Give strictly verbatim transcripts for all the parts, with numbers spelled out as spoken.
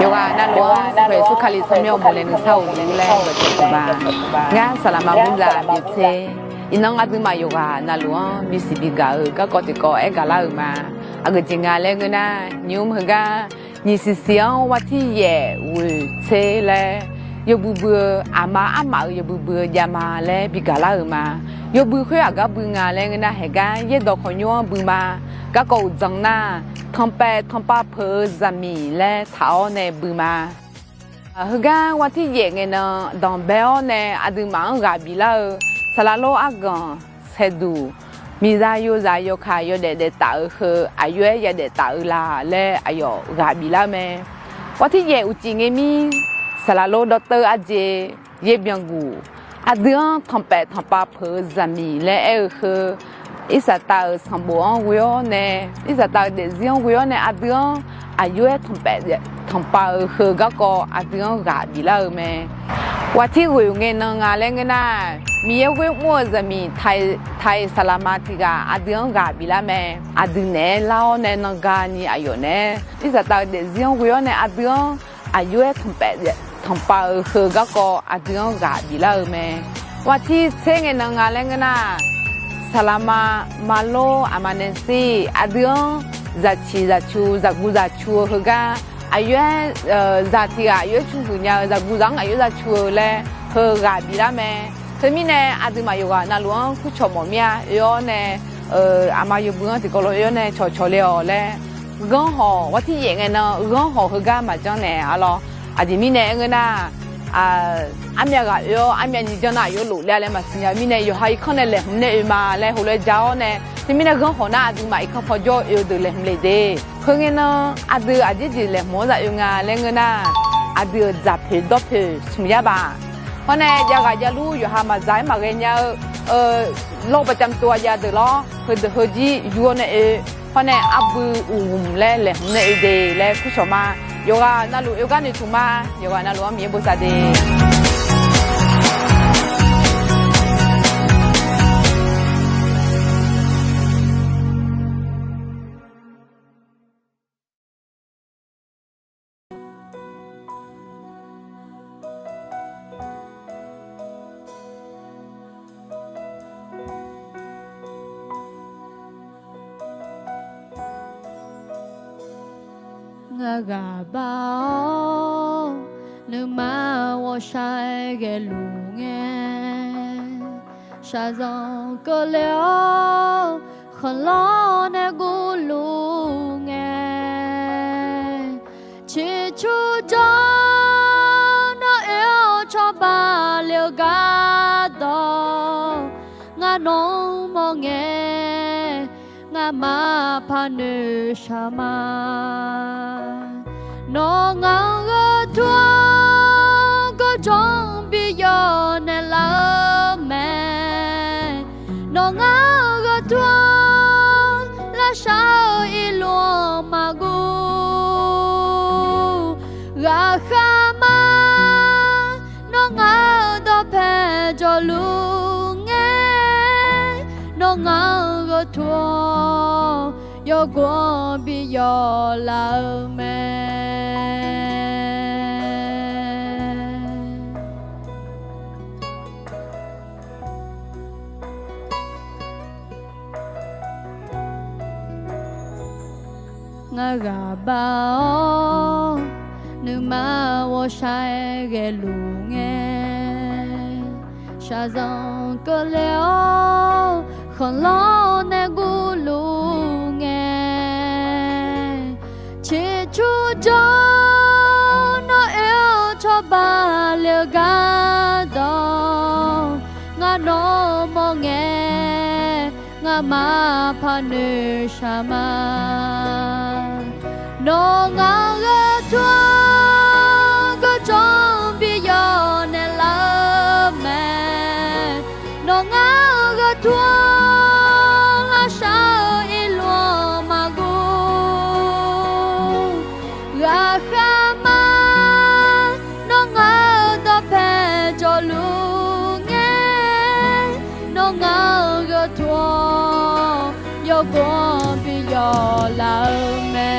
Yawqghaq navluf-anr Sanqpaq Yeqsur Kali tsawrmyanr uqmov nae nuisar-euq laer dawqcawq puq ma. Ngar saqlaqma Gurdzaq byaev tser, iqnan aqduimaf yawqghaq navluf-anr bisiq bigaq-eu garkawv tiqkawv aergaq lar-euq ma. Aqgeujeq nga laer ngeur nar, nymr heugar nyiq siqsiq-anr วันที่ yaef ghoeq tser laer yawbui bui-eu, aqma armaf-euq yawbui bui-eu javma laer bigaq lar-euq ma. Yawbui khoer aqgar bui nga laer ngeur nar, haeqgar yaerdawq khawqnymr-anr bui ma. Garkawv uqdzan nar, tanqpaef tanqpav peuq-eu zaqmiq laer taq-awr nae bui ma. Heugar วันที่ yaef ngae nan danqbae-awr nae aqduimaf-anr ghaq biflar-eu, saqlaq lor arganq saeqduq, miqzaq yozaq yawkaq yawdaef daeftaf-euq heu aqjox-aer yadaef taf-eu la laer aqyawf ghaq biflar mae. วันที่ yaef uqcif ngae mir, saqlaq lor dawrteuv arjeq, yaerbyan guq, aqdui-anr tanqpaef tanqpav peuq-eu zaqmiq laer aer-eu heu, Irsaqtav-euq sanqbof-anr ghoe-awr nae, Irsaqtav-euq daefzir-anr ghoe-awr nae aqdui-anr aqjox-aer tanqpaef tanqpav-eu heu garkawv aqdui-anr ghaq biflar-eu mae. วันที่ ghoeq ngae nan nga laer ngeur nar, Miqyaer ghoer mr-eu zaqmiq taq-iq saqlaqma tiq ghaq aqdui-anr ghaq biflar mae. Aqdui naeq-aer lar-awr nae nanga ni aqyawf naeq-aer Irsaqtav-euq daefzir-anr ghoe-awr nae aqdui-anr aqjox-aer tanqpaef tanqpav-eu heu garkawv aqdui-anr ghaq biflar-eu mae. วันที่ tser ngae nan nga laer ngeur nar, saqlaqma, marlor, aqma nae sir aqdui-anr zaqciq zaqcu zaqguq zaqcu-eu heugar, aqjox-aer zaq tiq ghaq aqjox-aer cu huiq nya-eu zaqguq zaq-anr aqjox zaqcu-eu laer heu ghaq biflar mae. Teumirnae aqduimaf yawqghaq navluf-anr kurcawq mawf mir-a. Oe-awr nae aqma yawbui-anr tiqkawv lof oe-awr nae cawqcawq le-awq laer, ghanr hawq วันที่ yaef ngae nan ghanr hawq heugar maqjanr naeq-a lawr. Aqjeq mirnae aer ngeur nar, armyav ghaq oe-awr armyav ni janr nar aqjox lof le-a laer maqsiq nya-eu mirnae, yawqha irkanr nae laeqhmq nae oe ma laer heulof-aer ja-awr nae, teumirnae ghanr hawq nar aqduimaf irkanr paw jawr oe-eu deuq laeqhmq le de. Heu ngae nan aqdui aqjeq jeq laeqhmq-anr zaf oe nga laer ngeur nar, aqdui-euq dzaqpoeq dawrpoeq smq yar baf. Hawr nae jav ghaq javlur yawqha maqdzaq-aer maqghae nya-eu lawr baqcamq tov-a jav deuq lawr, heudeuq heujir yur-awr nae oe. Hawr nae arbui uqghmq laer laeqhmq nae oe de laer kurcawq ma. Yawqghaq navluf oe gar noeqtmq ma. Yawqghaq navluf-anr Miqyaer bosav de. Ngar ghaq bar-awr nuima ghawqshaq ghaeluf ngae, shaqzanq keuvle-awr khanqlanr nae guvluf ngae, ciqcur jawr nawr oe-awr cawba le-eu gardawq, ngar nawq-anr mawr ngae, ngamaf paq noeqshaq ma. Nawr ngaq-anr gheu tur-awr gawrjawq bi yawf naeqlaf-eu mae. Nawr ngaq-anr gheu tur-awr lavshar-eu irluf-anr maqguv ghaqkhav ma. Nawr ngaq-euq dawqpae jawrluf ngae, nawr ngaq-anr gheu tur-awr yawgov-anr bi yawf laf-eu mae. Ngar ghaq bar-awr nuima ghawqshaq ghaeluf ngae, shaqzanq keuvle-awr khanqlanr nae guvluf ngae, ciqcur jawr nawr oe-awr cawba le-eu gardawq, ngar nawq-anr mawr ngae, ngamaf paq noeqshaq ma. Nawr ngaq-anr gheu tur-awr gawrjawq bi yawf naeqlaf-eu mae. Nawr ngaq-anr gheu tur-awr lavshar-eu irluf-anr maqguv ghaqkhav ma. Nawr ngaq-euq dawqpae jawrluf ngae, nawr ngaq-anr gheu tur-awr yawgov-anr bi yawf laf-eu mae.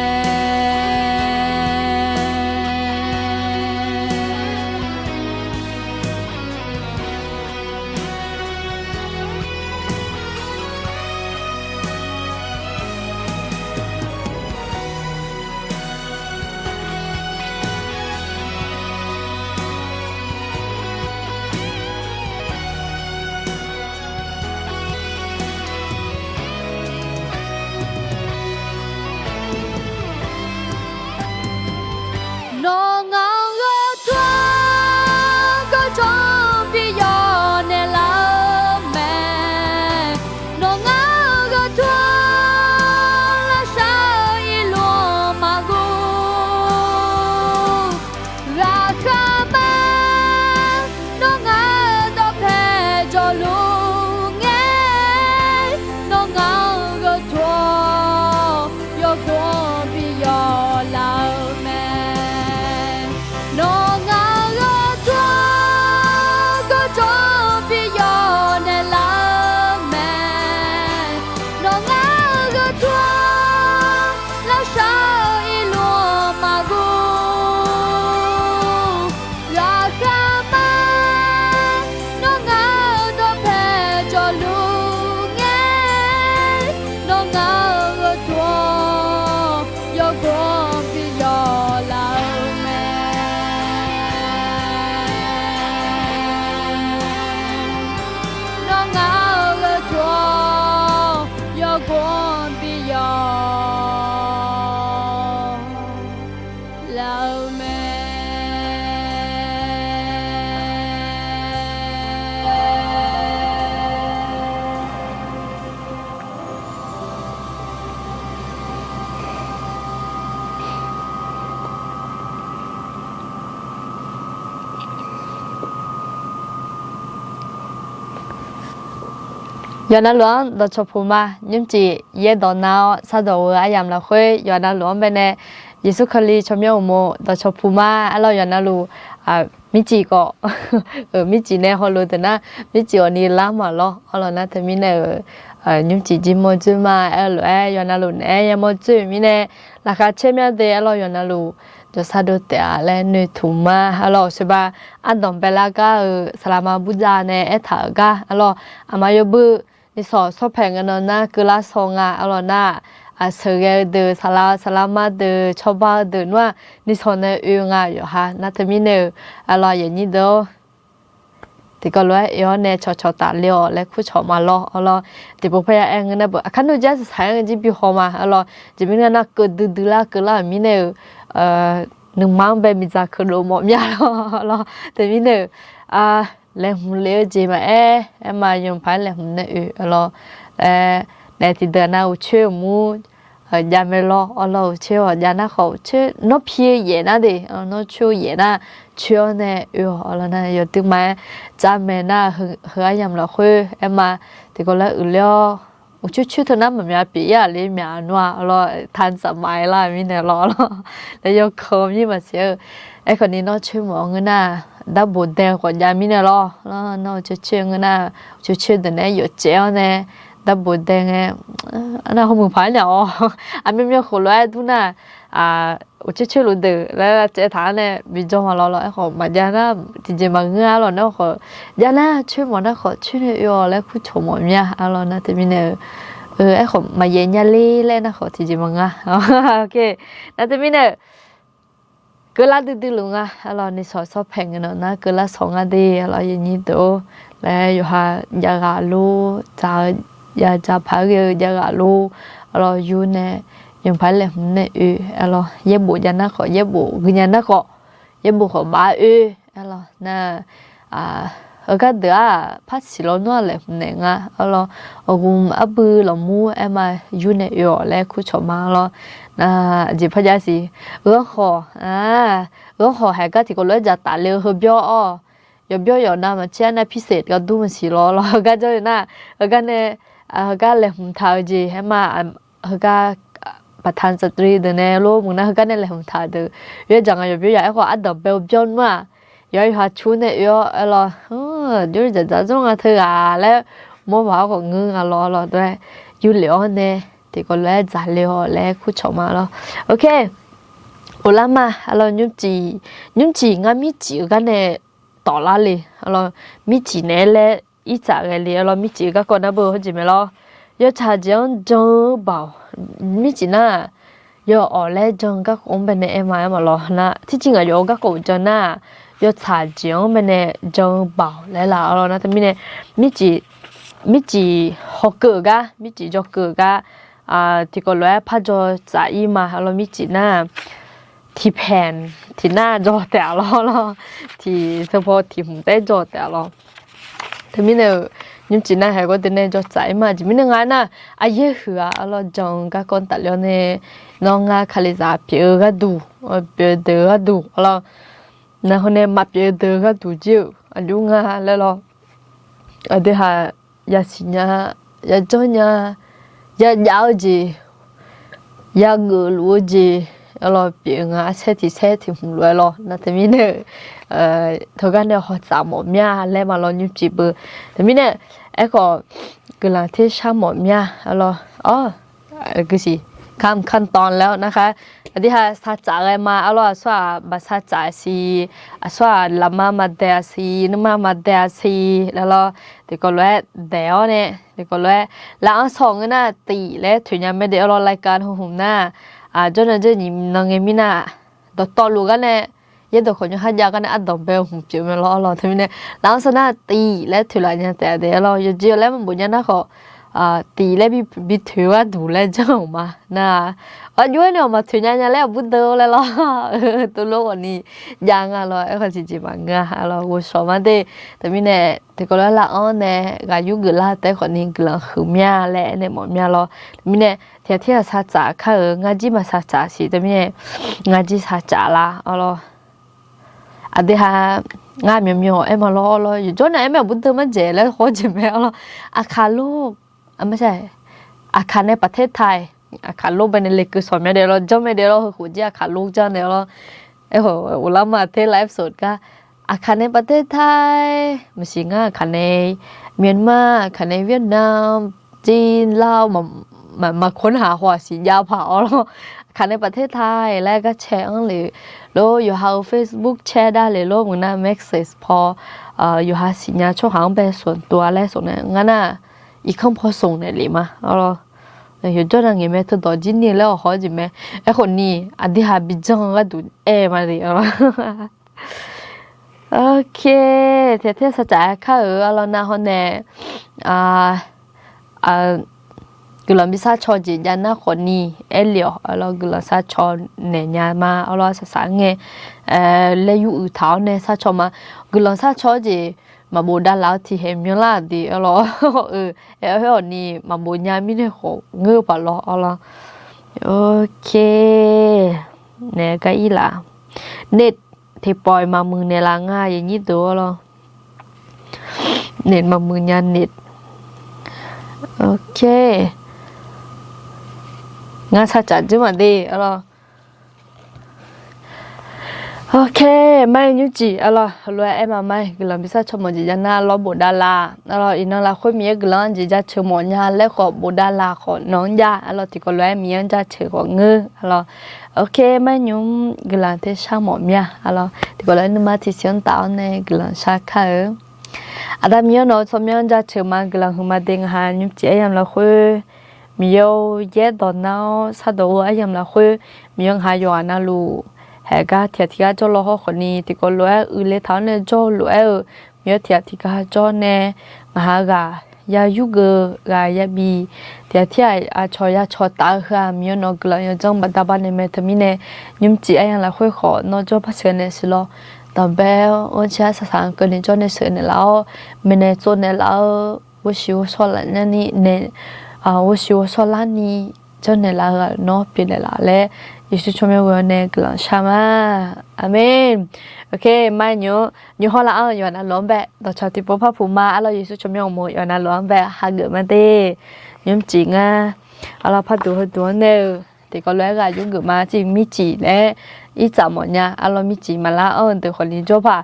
Yawqnavluf-anr dawqcawq puq ma. Nymrcif yaerdawq nav-awr shardawq-eu aryamq lafkhoer yawqnavluf-anr baenae Yeqsur Kali tsawrmyanr uqmov dawqcawq puq ma. Aerlawr yawqnavluf mircif khawf, mircif nae hawluf deuq nar, mircif awqni lar maqlawr. Arlawq nar teumirnae-euq, nymrcif jir mawrdzoer ma. Aerlof-aer yawqnavluf naeq-aer yamawr dzoer-euq mirnae, laqkhaq caer mya de. Aerlawr yawqnavluf jawrsar dov taef-a laer noeqtmq ma. Aerlawr sheuqba ardanq baelar gar-euq saqlaqma burjav nae aertaq-euq gar, aerlawr aqma yawbui nishawq shawrpaeq ngae nan nar keuvlar shaw nga. Aerlawr nar, aqsheuq ghae-eu deuq, saqlaq saqlaqma deuq, cawba-eu deuq nmr-aq nishawq nae oe nga yawqha. Nar teumirnae-euq, aerlawr aqyuif aqnyir deuq-or, tiqkawv lof-aer oe-awr nae cawqcawq tafle-awq laer kurcawq ma lawr. Arlawr tiqpov parya aer ngeur nar beu aqkar nmr jir arsaq saq-aer ngeur jir bi haw ma. Arlawr jeq mirnae nar keuv duidui lar keuvlar-euq mirnae-euq, nuima-anr bae miqdzaq keuv lof mawf mya lawr. Arlawr teumirnae-euq, laeqhmq lef-eu jeq maqaer, aerma yanqpaq-aer laeqhmq nae oe. Arlawr, naef tiqdeuq nav uqcoer uqmur jav mae lawr. Arlawr uqcoer-awq jav nar khawf, uqcoer nawr pi-eu yaef nar de, nawr coer-eu yaef nar, coer-awr nae oe-awq. Arlawr nar yawduima-aer dzar mae nar, heu aryamq lafkhoer aerma tiqkawv laer uiqler-awr, uqcoer coer teu nar maqmyaq pyeuf-ir-aq le myaq nmr-a. Arlawr tanzaf maqaer lar mirnae lawr. Arlawr nae yawkeuv mir maqsiq-eu. Aerkhawf ni nawr coer mawf-eu ngeur nar, darbof dae khawf jav mirnae lawr. Nawr uqcoer coer ngeur nar, uqcoer coer deuq nae-aer yawfcaev-awr nae, darbof dae ngae, arnar hawmuiq paq-aer nyaf-awr, aqmyanmyan khof lof-aer dur nar, uqcoer coer luf deuq laer caev taq-anr nae bi jawr ma lawr. Lawr aerkhawf maqjav nar tiqjeq maqngeur-a. Arlawr nar khawf jav nar coer mawf nar khawf coer nae oe-awq laer kurcawq mawf mya. Arlawr nar teumirnae-euq, aerkhawf maqyaef nya le laer nar khawf tiqjeq maqngeur-a. Nar teumirnae-euq keuvlar duidui luf nga. Arlawr nishawq shawrpaeq ngae nan nar keuvlar shawq nga de. Arlawr yawnyir deuq-or, laer yawqha jav ghaq lor, dzaq-eu, ya dzaq paq-aer ghae-eu jav ghaq lor. Arlawr yur nae yanqpaq-aer laeqhmq nae oe. Arlawr yaerbof jav nar khawf, yaerbof gui nya nar khawf, yaerbof khawf baf-aer oe. Arlawr nar, heugar deuq-aq par siq lawr nmr-aq laeqhmq naeq nga. Arlawr aqgmq arbui lafmur aerma yur nae oe-awq laer kurcawq ma. Arlawr nar aqjeq par jav siq, ghanr khawq, ghanr khawq haeq gar tiqkawv lof-aer dzaqtaf le-eu heubyawr-awr, yawqbyawr yawqnav maqcaer-a nar pirseq gar dur maqsiq lawr. Lawr heugar jawr-eu nar, heugar nae, heugar laeqhmq taq-eu jeq aerma, heugar baqtaq tsaqtri deuq nae lor muiq nar heugar nae laeqhmq taq deuq, yawr dzaq nga yawqbyawr yaq. Aerkhawf ardanq bae-eu byawr nmr-aq, yawqha yawqha cur nae oe-awr, arlawr, jawr dzaq dzaq dzawr nga teughaq laer mawr baq-awr khawf ngeur nga lawr. Arlawr dawr-aer yurlef-awr nae tiqkawv lof-aer dzaqle-awq laer kurcawq ma lawr. Ok, uvlar ma. Arlawr nymrcif, nymrcif ngar mircif-eu gar nae tawflar le. Arlawr mircif naeq-aer laer irtsaf ghae le. Arlawr mircif-eu garkawv nar beu hawr jeq mae lawr. Yawtsaq jeq-anr jan-eu baoq, mircif nar-aq, yawawq laer jan-eu garkawv-anr baenae aer ma aer ma lawr nar, tirciv ngaq yawf-eu garkawv uqjan nar-aq, yawtsaq jeq-anr baenae jan-eu baoq laer laf. Arlawr nar teumirnae mircif, mircif hawkeuv-euq gar, mircif jawkeuv-euq gar, tiqkawv lof-aer par jaw tsaf-ir ma. Arlawr mircif nar-aq, tiqpaeq tiqnar jaw taef-a lawr lawr, tiq teupaw tiq hmq taef-aer jaw taef-a lawr. Teumirnae-euq nymrcif nar haeq gawr deuq nae jaw tsaf-ir ma. Aqjeq mirnae nga aernar, aryaer huiq-aq arlawr jan-eu garkawv tafler-awr nae, nawr ngar kalizaq pyeuf-eu gharduq, pyeuf-eu deuq-eu gharduq arlawr, naqhaw nae maqpyeuf-eu deuq-eu gharduq jir-euq aqjox nga laer lawr. Aqdui haq yasiq nya, yajanr nya, yajav-eu jeq, yageuf luf-eu jeq, arlawr pyeuf nga arsaer tiq saer tiq hmq lof-aer lawr nar teumirnae-euq, teugar nae hawtsaf mawf mya laer ma lawr nymrcif beu. Teumirnae aerkhawf guiqlanq tersar mawf mya arlawr, awr, guisiq kamq kamq tawq laer-awr narkhaq, aqdui haq sartsaf ghae ma arlawr, aqsur-aq baq sartsaf siq, aqsur-aq lafma maqdaeq-a siq, nuima maqdaeq-a siq laer lawr, tiqkawv lof-aer daeq-awr nae, tiqkawv lof-aer laf-anr sawq ngeur nar tif laer toeq nya mae de arlawr, รายการ heu hmq nar, jawrnan jawr nyiq nan ngae mirnae, dawqtawvluf gar nae, yaerdawq khawf nymr har jav gar nae ardanq bae-eu hmq pyeuf mae lawr arlawr. Teumirnae laf-anr sawq nar tif laer toeqlaf nya taef-a de arlawr, yawqjeq laer maqbof nya nar khawf, tif laer bi toeq-eu gharduq laer janr-euq ma nar, aqjox-aer nae awq maqtoeq nya nya laer aqbur deuv laer lawr, tuvlof khawf ni jav nga lawr, aerkhawf tiqjeq maqngeur-a arlawr, ghovshaw ma de. Teumirnae tiqkawv lof-aer laf-anr nae ghaq yur geuflar taef-aer khawf ni guiqlanq huiq mya laer aernaeq mawf mya lawr. Teumirnae tiqghaq tirghaq sartsaf kar-euq ngar jir maqsartsaf siq, teumirnae ngar jir sartsaf la arlawr. Aqdui haq ngar myawqmyawq aer ma lawr arlawr, yawqjawr nae aer mae aqbur deuv marjaeq laer hawr jeq mae arlawr. Aqkaq lor Aqkaq nae ประเทศไทย, aqkaq โลก bae nae lekeuv sawq mya daef lawr, janr mae daef lawr, heukhof jir aqkaq โลก janr nae lawr. Aerkhawf uqlar ma ประเทศ ไลฟ์สด gar, aqkaq nae ประเทศไทย, maqsiq ngar aqkaq nae Myanmar, aqkaq nae Vietnam, จีน, Laos, maqkawr naq haw-aq siqjav paq-awr lawr. Aqkaq nae ประเทศไทย laer garcae-anr le lor, yawqha-euq Facebook cae dav le lor, meuq nar message paw, yawqha siqnya tsawrhaq-anr bae ส่วนตัว laer sawq nae ngar nar, irkanr paw ส่ง naeq lef ma-awr lawr. Yawqjawr nav ngaeq mae, teudawq jir ni laer awq haw-awr jeq mae. Aerkhawf ni aqdui ha bi janr-eu gharduq aer ma le-awr lawr. Ok, tiqaer tiqaer sar caf-aer kar-euq-awr lawr nar hawr nae, guiqlanq bi sar caw jeq jav nar khawf ni aer le-awq-awr lawr, guiqlanq sar caw naeq nya ma-awr lawr, saqsaq ngae laer yur uiq taq-awr nae sar caw ma. Guiqlanq sar caw-awr jeq maqbof davlaf-eu tiqkhaeq myanlar aqdui-awr lawr, aer-awr khoer-awq ni maqbof nya mirnae khawf ngeur-eu paq lawr-awr lawr. Ok, naeq gar ir laf, naeq tiqpawf-iq maqmuiq naeqlaf nga aqyuif nyir deuq-awr lawr. Naeq maqmuiq nya naeq. Ok, ngar sar caf dzeur maqde-awr lawr. Ok, mar-aer nymrcif-awr lawr, heulof-aer aer ma mar-aer guiqlanq bi sar caw mawf jeq jav nar lawr bof davlaf-awr lawr, iqnan lafkhoer Miqyaer guiqlanq-anr jeq jaceuq mawf nya laer khawf bof davlaf khawf nawq-anr jav-awr lawr, tiqkawv lof-aer Miqyaer-anr jaceuq khawf ngeur-awr lawr. Ok, mar-aer nymr guiqlanq tersar mawf mya-awr lawr, tiqkawv lof-aer nuima tiqsiq-anr taf-awr nae guiqlanq shar kar-eu. Aqda Miqyaer nawq-eu tsawrmyanr-anr jaceuq ma guiqlanq huiqma de ngaq ha nymrcif aryamq lafkhoer, Miqyaer-or, yaerdawq nar-awr shardawq-eu aryamq lafkhoer, Miqyaer ngaq ha yawqghaq navluf haegar tiqghaq tiqgar jawr law hawr khawf ni, tiqkawv lof-aer uiqle taq-awr nae jawr-eu lof-aer-euq, Miqyaer tiqghaq tiqgar jawr nae ngaq ha ghaq ya yurgeuf ghaq ya bif, tiqghaq tiqghaq aqcawq ya cawq taf-eu heu-aq, Miqyaer nawq-eu guiqlanq yawdzanr baqda baqnaeq mae. Teumirnae nymrcif aryamq lafkhoer khawf nawr jawr par sheuq naeq sheuq lawr. Danqbae-awr anrshar saqsaq-anr keuvni jawr nae sheuq naeqlaf-awr, maeqnaeq tsovnaeq laf-eu ghovshiq ghovshawr laf nyani nae, ghovshiq ghovshawr larni janrnaeq laf-eu ghaq nawr pyeufnaeq laf laer, Yeqsur tsawrmyanr ghoe-awr nae guiqlanq shar ma. Aqmeq. Ok, mar-aer nymr, nymr hawr lar-anr yawqha navluf-anr bae dawqcawq tiqpov par puq ma-awr lawr, Yeqsur tsawrmyanr uqmov yawqha navluf-anr bae hageuf ma de. Nymrcif ngar, aqlawq par duq heuduq-anr nae-eu tiqkawv lof-aer ghaq yurgeuf ma, ciq mircif laer irtsaf mawf nya-awr lawr, mircif maqlar-anr-eu deuq khawf ni jawr paq.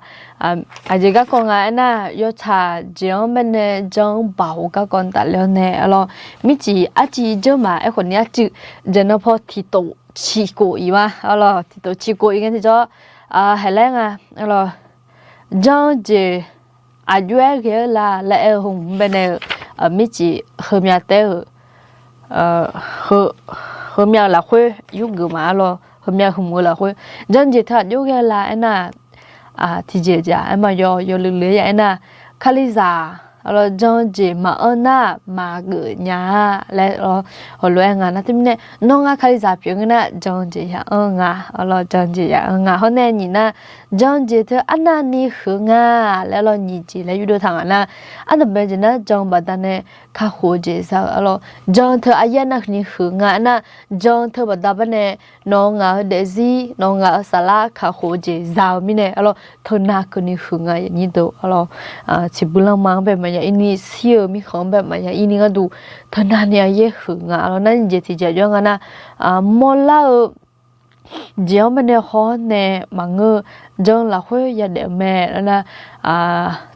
Aqjeq garkawv nga aernar, yawtsaq jeq-anr baenae jan-anr baoq garkawv tafler-awr nae-awr lawr, mircif arciv janr maq aerkhawf ni arcuiv jeq nan paw tiqtof ciqkof-iq ma-awr lawr, tiqtof ciqkof-iq ngae tiqjawr, haeqlaer nga-awr lawr, jan-eu jeq aqjox-aer ghae-eu la laer aer-eu heu hmq-anr baenae-eu, mircif heumyav taef-euq, heumyav-euq lafkhoer yurgeuf ma-awr lawr, heumyav hmq-eu lafkhoer jan-eu jeq teu aqjox ghae-eu la aernar, tiqjeq jeq-aq aerma yaw yawluiv luiv-aer ya aernar, Kalizaq-awr lawr jan-eu jeq maqanr nar maqgeuf nya-a laer-awr, heulof-aer nga nar teumirnae, nawr ngar Kalizaq pyeuf ngeur nar jan-eu jeq ya'anr nga-awr lawr, jan-eu jeq ya'anr nga hawr nae nyiq nar, jan-eu jeq teu arnavni huiq-eu nga laer-awr lawr, nyiq jeq laer yurdov taq ngaq nar, ardanqbae jeq nar jan-eu baqdanae kakhof-eu jeq za-eu-awr lawr, jan-eu teu aryaer navni huiq-eu nga aernar, jan-eu teu baqda barnae nawq-eu ngaq-eu daefzir, nawq-eu ngaq-eu saflar kakhof-eu jeq za-eu mirnae-awr lawr, teunav keuvni huiq nga aqnyir deuq-awr lawr, ciqbuir lanma-anr bae maqya irni, shir-eu mirkhanq-anr bae maqya irni gharduq, teunavni aryaer huiq nga-awr lawr, nar nyiq jeq tiqjeq jawr nga nar, mawrlar-eu jeq-anr baenae haw-awr nae maqngeur-eu, jan-eu lafkhoer yadaef-eu mae lawr nar,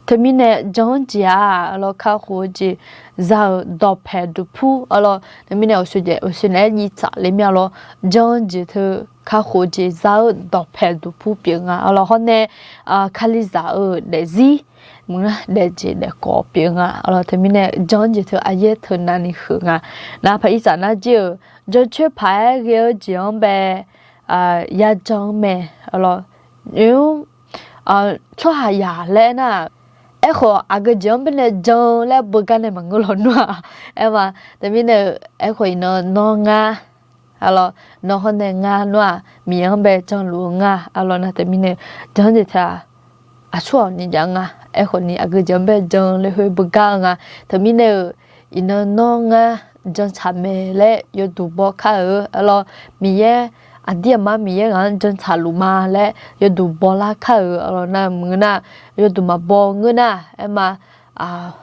teumirnae jan-anr jeq-aq-awr lawr kakhof-eu jeq za-euq dawqpaeq duqpur-awr lawr, teumirnae uqshoe naeq-aer jiv tsaf le mir-awr lawr, jan-eu jeq teu kakhof-eu jeq za-eu dawqpaeq duqpur pyeuf nga-awr lawr hawr nae, Kalizaq-euq daefzir, maqngeur daefjeq daefkawv pyeuf nga-awr lawr, teumirnae jan-eu jeq teu aryaer teunavni huiq nga. Nar paq irtsaf nar jir-euq jancoer paq-aer ghae-eu jeq-anr bae yajan-eu mae-awr lawr, nymr tsawrhaqzaq laer aernar, aerkhawf aqgeu jeq-anr baenae jan-eu laer beugar nae maqngeur lawnmr-aq, aer ma. Teumirnae-eu, aerkhawf iqnan nawr ngar-awr lawr, nawr hawr nae ngar nawr-aq Miqyaer-anr bae janluf-eu nga-awr lawr nar teumirnae-eu, jan-anr jeq teu-aq, aqsurghaq ni jav nga. Aerkhawf ni aqgeu jeq-anr bae jan-eu laer khoer beugar-eu nga. Teumirnae-eu, iqnan nawr ngar jantsaq mae laer yawduq baw kar-eu-awr lawr, Miqyaer aqdir aqmar Miqyaer ghaq-anr jantsaq luf ma laer yawduq baw lar kar-eu-awr lawr nar maqngeur nar, yawduq maqbaw ngeur nar aer ma, a,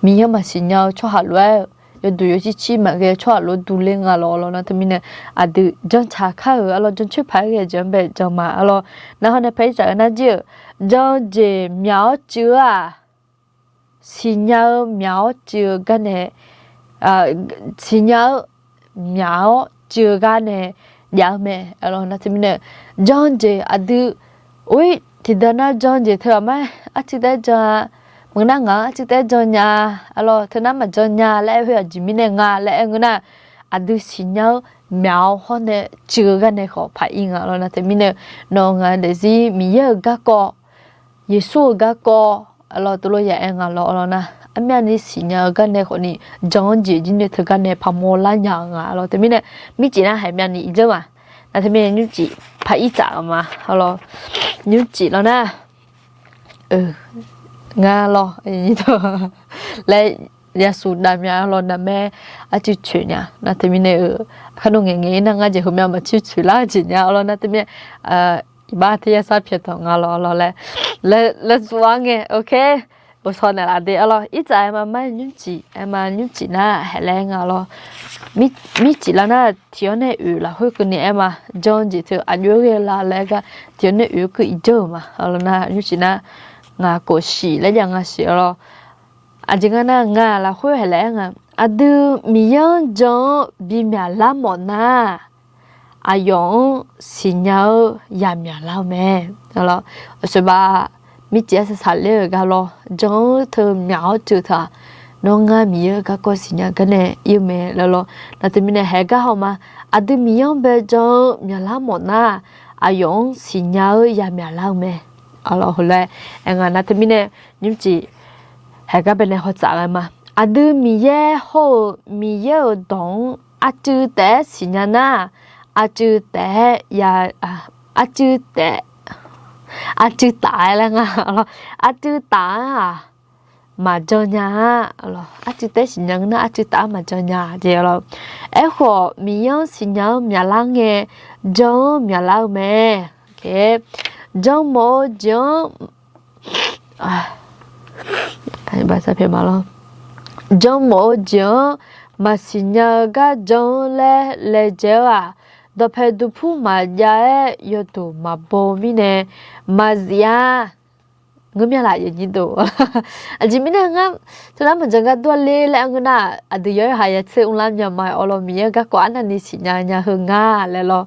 Miqyaer maqsiq nya-eu tsawrhaq lof-aer, yawduq yawcir cir maqghae-eu tsawrhaq lof-aer durler nga lawq. Arlawr nar teumirnae aqdui janrtsaq kar-euq arlawr, jancoer paq-aer ghae-eu jeq-anr bae jan ma arlawr. Nar hawr nae paer-ir tsaf-eu nar jir-euq, jan-eu jeq myaq-awr cuiv-eu-aq, siqnya-eu myaq-awr cuiv-eu gar nae, siqnya-eu myaq-awr cuiv-eu gar nae jav-eu mae. Arlawr nar teumirnae jan-eu jeq aqdui, or-ir tiqdeuq nar jan-eu jeq teu aqmar arcuiv taef-aer jan-a, maqngeur nar ngaq-anr arcuiv taef-aer jan nya-a, arlawr teu nar maqjan nya laer aer khoer aqjeq mirnae nga laer aer ngeur nar, aqdui siqnya-eu myaq-awr hawr nae cuiv-eu gar nae khawf paq-ir nga. Arlawr nar teumirnae nawq-eu ngaq-eu daefzir Miqyaer-euq garkawv, Yeqsur-euq garkawv, arlawr teulof ya aer nga lawq. Arlawr nar armyavni siqnya-eu gar nae khawfni jan-anr jeq jir nae teugar nae paqmawr lar nya-eu nga. Arlawr teumirnae mircif nar haeq myavni irdzeur ma. Nar teumirnae nymrcif paq-ir tsaf-eu ma. Arlawr nymrcif lawr nar, ngar lawr, laer yasuf dav mya lawr nar mae, arcuiv coeq nya. Nar teumirnae-eu, aqkar nawr ngaeq ngaeq-ir nar ngar jeq heumyav maqcuir coeq lar-eu jeq nya. Arlawr nar teumirnae iqbax teryar sar pyaeq tawq nga lawr. Arlawr laer, laer tsov-ar ngae, ok. Bosaw naeqlaf de arlawr. Irtsaf aer ma mar nymrcif, aer ma nymrcif nar haeq laer nga lawr. Mircif lar nar tiq-awr nae oeq lafkhoer keuvni aer ma. Jan-eu jeq teu aqjox-aer ghae la laer gar tiq-awr nae oeq-eu keuv irdzeur-euq ma. Arlawr nar nymrcif nar ngaq kawf siq laer jav nga siq arlawr. Aqjeq nga nar ngaq lafkhoer haeq laer aer nga, aqdui Miqyaer-anr jan-anr bimyaq lar mawf nar, aqyawf-anr siqnya-eu yamyaq lar-eu mae. Arlawr, aqsoeqbav mircif arsaq saqler-euq gar lawr, jan-anr teu myaq-awr teu teu-aq, nawr ngar Miqyaer-euq garkawv siqnya gar nae ir-eu mae lawr. Nar teumirnae haeq gar haw ma, aqdui Miqyaer-anr bae jan-eu myaqlar mawf nar, aqyawf-anr siqnya-eu yamyaq lar-eu mae. Arlawr heulof-aer aer nga nar teumirnae nymrcif haeq gar bae nae hawtsaf ghae ma. Aqdui Miqyaer hawr-eu Miqyaer-euq dawq-anr arcuiv taef-aer siqnya nar, arcuiv taef-aer ya, arcuiv taef, arcuiv taf-aer laer nga. Arlawr, arcuiv taf-anr-aq maqjan nya-a. Arlawr, arcuiv taef-aer siqnya ngeur nar arcuiv taf-anr maqjan nya jeq arlawr. Aerkhawf Miqyaer-anr siqnya-anr myaqlar ngae, jan-anr myaqlar-eu mae. Jan mawf-eu jeq-anr jan mawf-eu jeq-anr maqsiq nya-eu gar jan-anr laer laejae-eu-aq, dawqpae duqpur maqjav-aer yawduq maqbaw-eu mirnae maqzif-a. Ngeur mya laf yaeq nyir dov. Aqjeq mirnae ngar teunar maqjan gar dur-a ler laer aer ngeur nar, aqdui yawqha ya tser mrlar mya ma-aer awrlawr Miqyaer-eu garkawv arnavni siqnya nya heu nga laer lawr.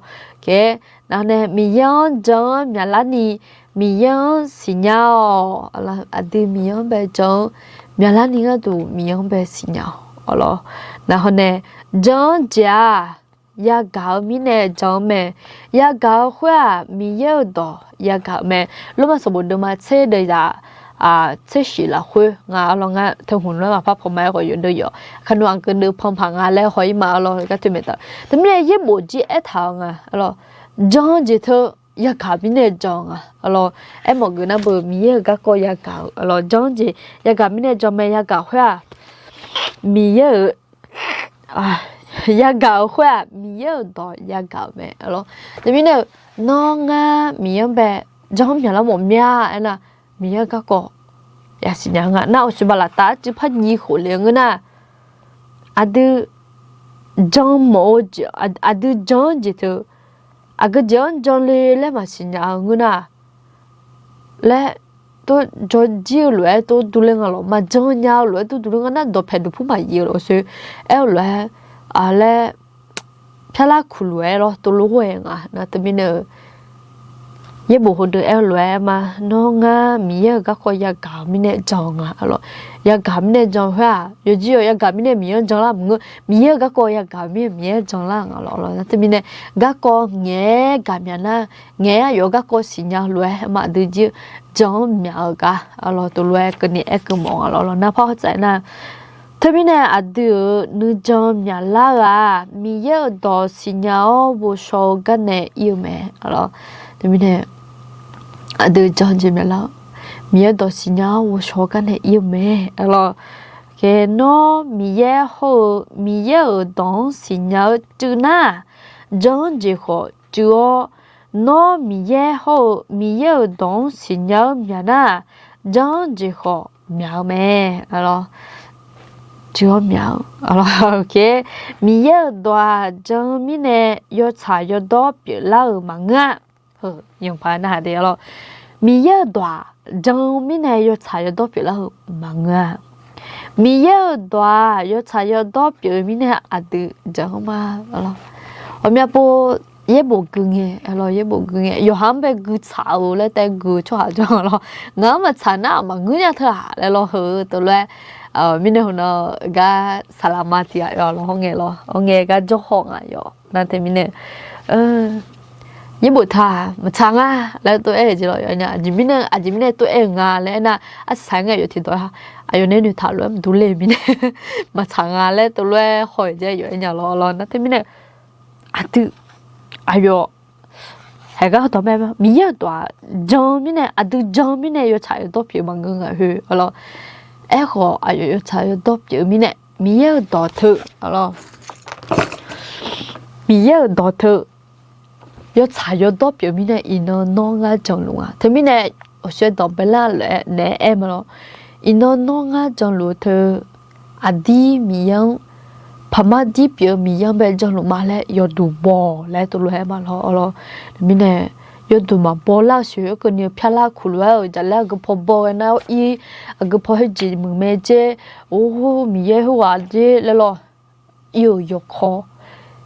Nar nae Miqyaer-anr jan-anr myaqlarni, Miqyaer-anr siqnya-awq. Aqdui Miqyaer-anr bae jan-anr myaqlarni gharduq Miqyaer-anr bae siqnya-awq. Awqlawr, nar hawr nae jan-anr jeq-aq yagaq-eu mirnae jan-eu mae. Yagaq-eu khoer-aq Miqyaer-euq dawq yagaq-eu mae. Lormav sanqbof deuvma tser deuv zaq tser shif lafkhoer nga arlawr, ngar teu hmq nar maqpar paw ma-aer khawf yawdeuv yawf kaqnmr aqgeu deuv pan paq nga laer haw-ir ma arlawr. Gar teu maeq taq teumirnae yaerbof jir aertaq-eu nga arlawr. Jan-eu jeq teu yagaq mirnae jan nga arlawr. Aermawf geuf nar beu Miqyaer-euq garkawv yagaq-eu arlawr, jan-eu jeq yagaq mirnae jan mae. Yagaq khoer-aq Miqyaer-euq yagaq-euq khoer-aq Miqyaer-euq dawq yagaq-euq mae arlawr. Teumirnae-eu nawr ngar Miqyaer-anr bae jan-anr myaqlar mawf mya aernar, Miqyaer-euq garkawv yasiq nya nga nar, awqshoeq baqlaf taf-aer cuiv par nyiq khof le ngeur nar, aqdui jan mawf-eu jeq, aqdui jan-eu jeq teu aqgeu jeq-anr jan le laer maqsiq nya-eu ngeur nar laer, tov jawr jir-eu lof-aer tov durler nga lawq. Maqjan nya-eu lof-aer tov durler nga nar, dawqpae duqpur maqyif-eu lawq. Awqshoeq aer-eu lof-aer laer pyarlar kuq lof-aer lawr tov lor ghae nga nar. Teumirnae-eu yaerbof heudeuq aer-eu lof-aer ma, nawr ngar Miqyaer-euq garkawv yagaq-eu mirnae jan nga arlawr. Yagaq mirnae jan khoer-aq yawjir-awq. Yagaq mirnae Miqyaer-anr jan lar maqngeur. Miqyaer-euq garkawv yagaq-eu mirnae Miqyaer-anr jan lar nga lawq. Nar teumirnae garkawv ngaeq-aer gaqmyaq nar, ngaeq-aer aqyawf-eu garkawv siqnya lof-aer ma aqdui jir-eu jan-anr myaq-eu gar arlawr tov lof-aer keuvni aer keuv mawf nga lawq. Nar par hawtsaf nar, teumirnae aqdui-euq nuijan myaqlar-eu-aq Miqyaer-euq dawq siqnya-awr ghovshaw-eu gar nae ir-eu mae arlawr. Teumirnae aqdui jan jeq myaqlar, Miqyaer-euq dawq siqnya-awr ghovshaw-eu gar nae ir-eu mae arlawr. Nawr Miqyaer hawr-eu Miqyaer-euq dawq-anr siqnya-eu cuiv nar, jan-anr jeq khawf cuiv-awr, nawr Miqyaer hawr-eu Miqyaer-euq dawq-anr siqnya-eu myaq nar, jan-anr jeq khawf myaq-eu mae arlawr. Jir-awr myaq-eu, Miqyaer-euq dawq-aq jan-eu mirnae yawtsaq yawdawr pyeuflar-euq maqngeur-a. Heu, yawqpaq narhaq de lawr. Miqyaer-euq dawq-aq jan-eu mirnae yawtsaq yawdawr pyeuflar-eu maqngeur-a. Miqyaer-euq dawq-aq yawtsaq yawdawr pyeuf-eu mirnae aqdui jan-anr ma lawr. Ghawqmya pov yaerbof gui ngae, yaerbof gui ngae yawqha-anr bae gui tsaq-eu laer taef gui-eu tsawrhaq janr lawr. Ngaq-anr maqtsaq nar maqngeur nya teu-aq laer lawr heu teulof-aer, mirnae hawq-anr gar saqlaqma tiq ghaq yawf lawr hawr ngae lawr hawr ngae gar jawrhaw ngaq yawf nar teumirnae yaerbof taq maqtsaq nga laer tov-aer-eu jeq lawr yawf-aer nya. Aqjeq mirnae, aqjeq mirnae tov-aer-eu nga laer aernar, arsaq saq-aer ngae yawf tiqdawq-a, aqyawf nae noeqtaq lof-aer maqdur le mirnae maqtsaq nga laer teulof-aer haw-eu jeq yawf-aer nya lawr lawr nar teumirnae aqdui, aqyawf, haeq gar dawq mae, Miqyaer-euq dawq-aq jan-eu mirnae, aqdui jan-eu mirnae yawtsaq yawdawr pyeuf maqngeur ngaq khoer lawr. Aerkhawf aqyawf yawtsaq yawdawr pyeuf-eu mirnae Miqyaer-euq dawq teu, Miqyaer-euq dawq teu yawtsaq yawdawr pyeuf mirnae iqnan nawr ngar janluf nga. Teumirnae awqshaer dawq baelar-aer naeq-aer aer ma lawr. Iqnan nawr ngar janluf-eu teu aqdir Miqyaer-anr, paqmar dir pyeuf-eu Miqyaer-anr bae janluf ma laer yawduq baw laer teulof-aer ma lawr lawr. Teumirnae yawduq maqbaw lar-eu sheuq-eu keuvni-eu pyarlar kuq lof-aer-euq jaqlaer aqgeu paw baw ghae nar-awr ir, aqgeu paw khoerjeq muiq mae jer, or Miqyaer khoerghaq jer laer lawr. Ir-eu yawkawr,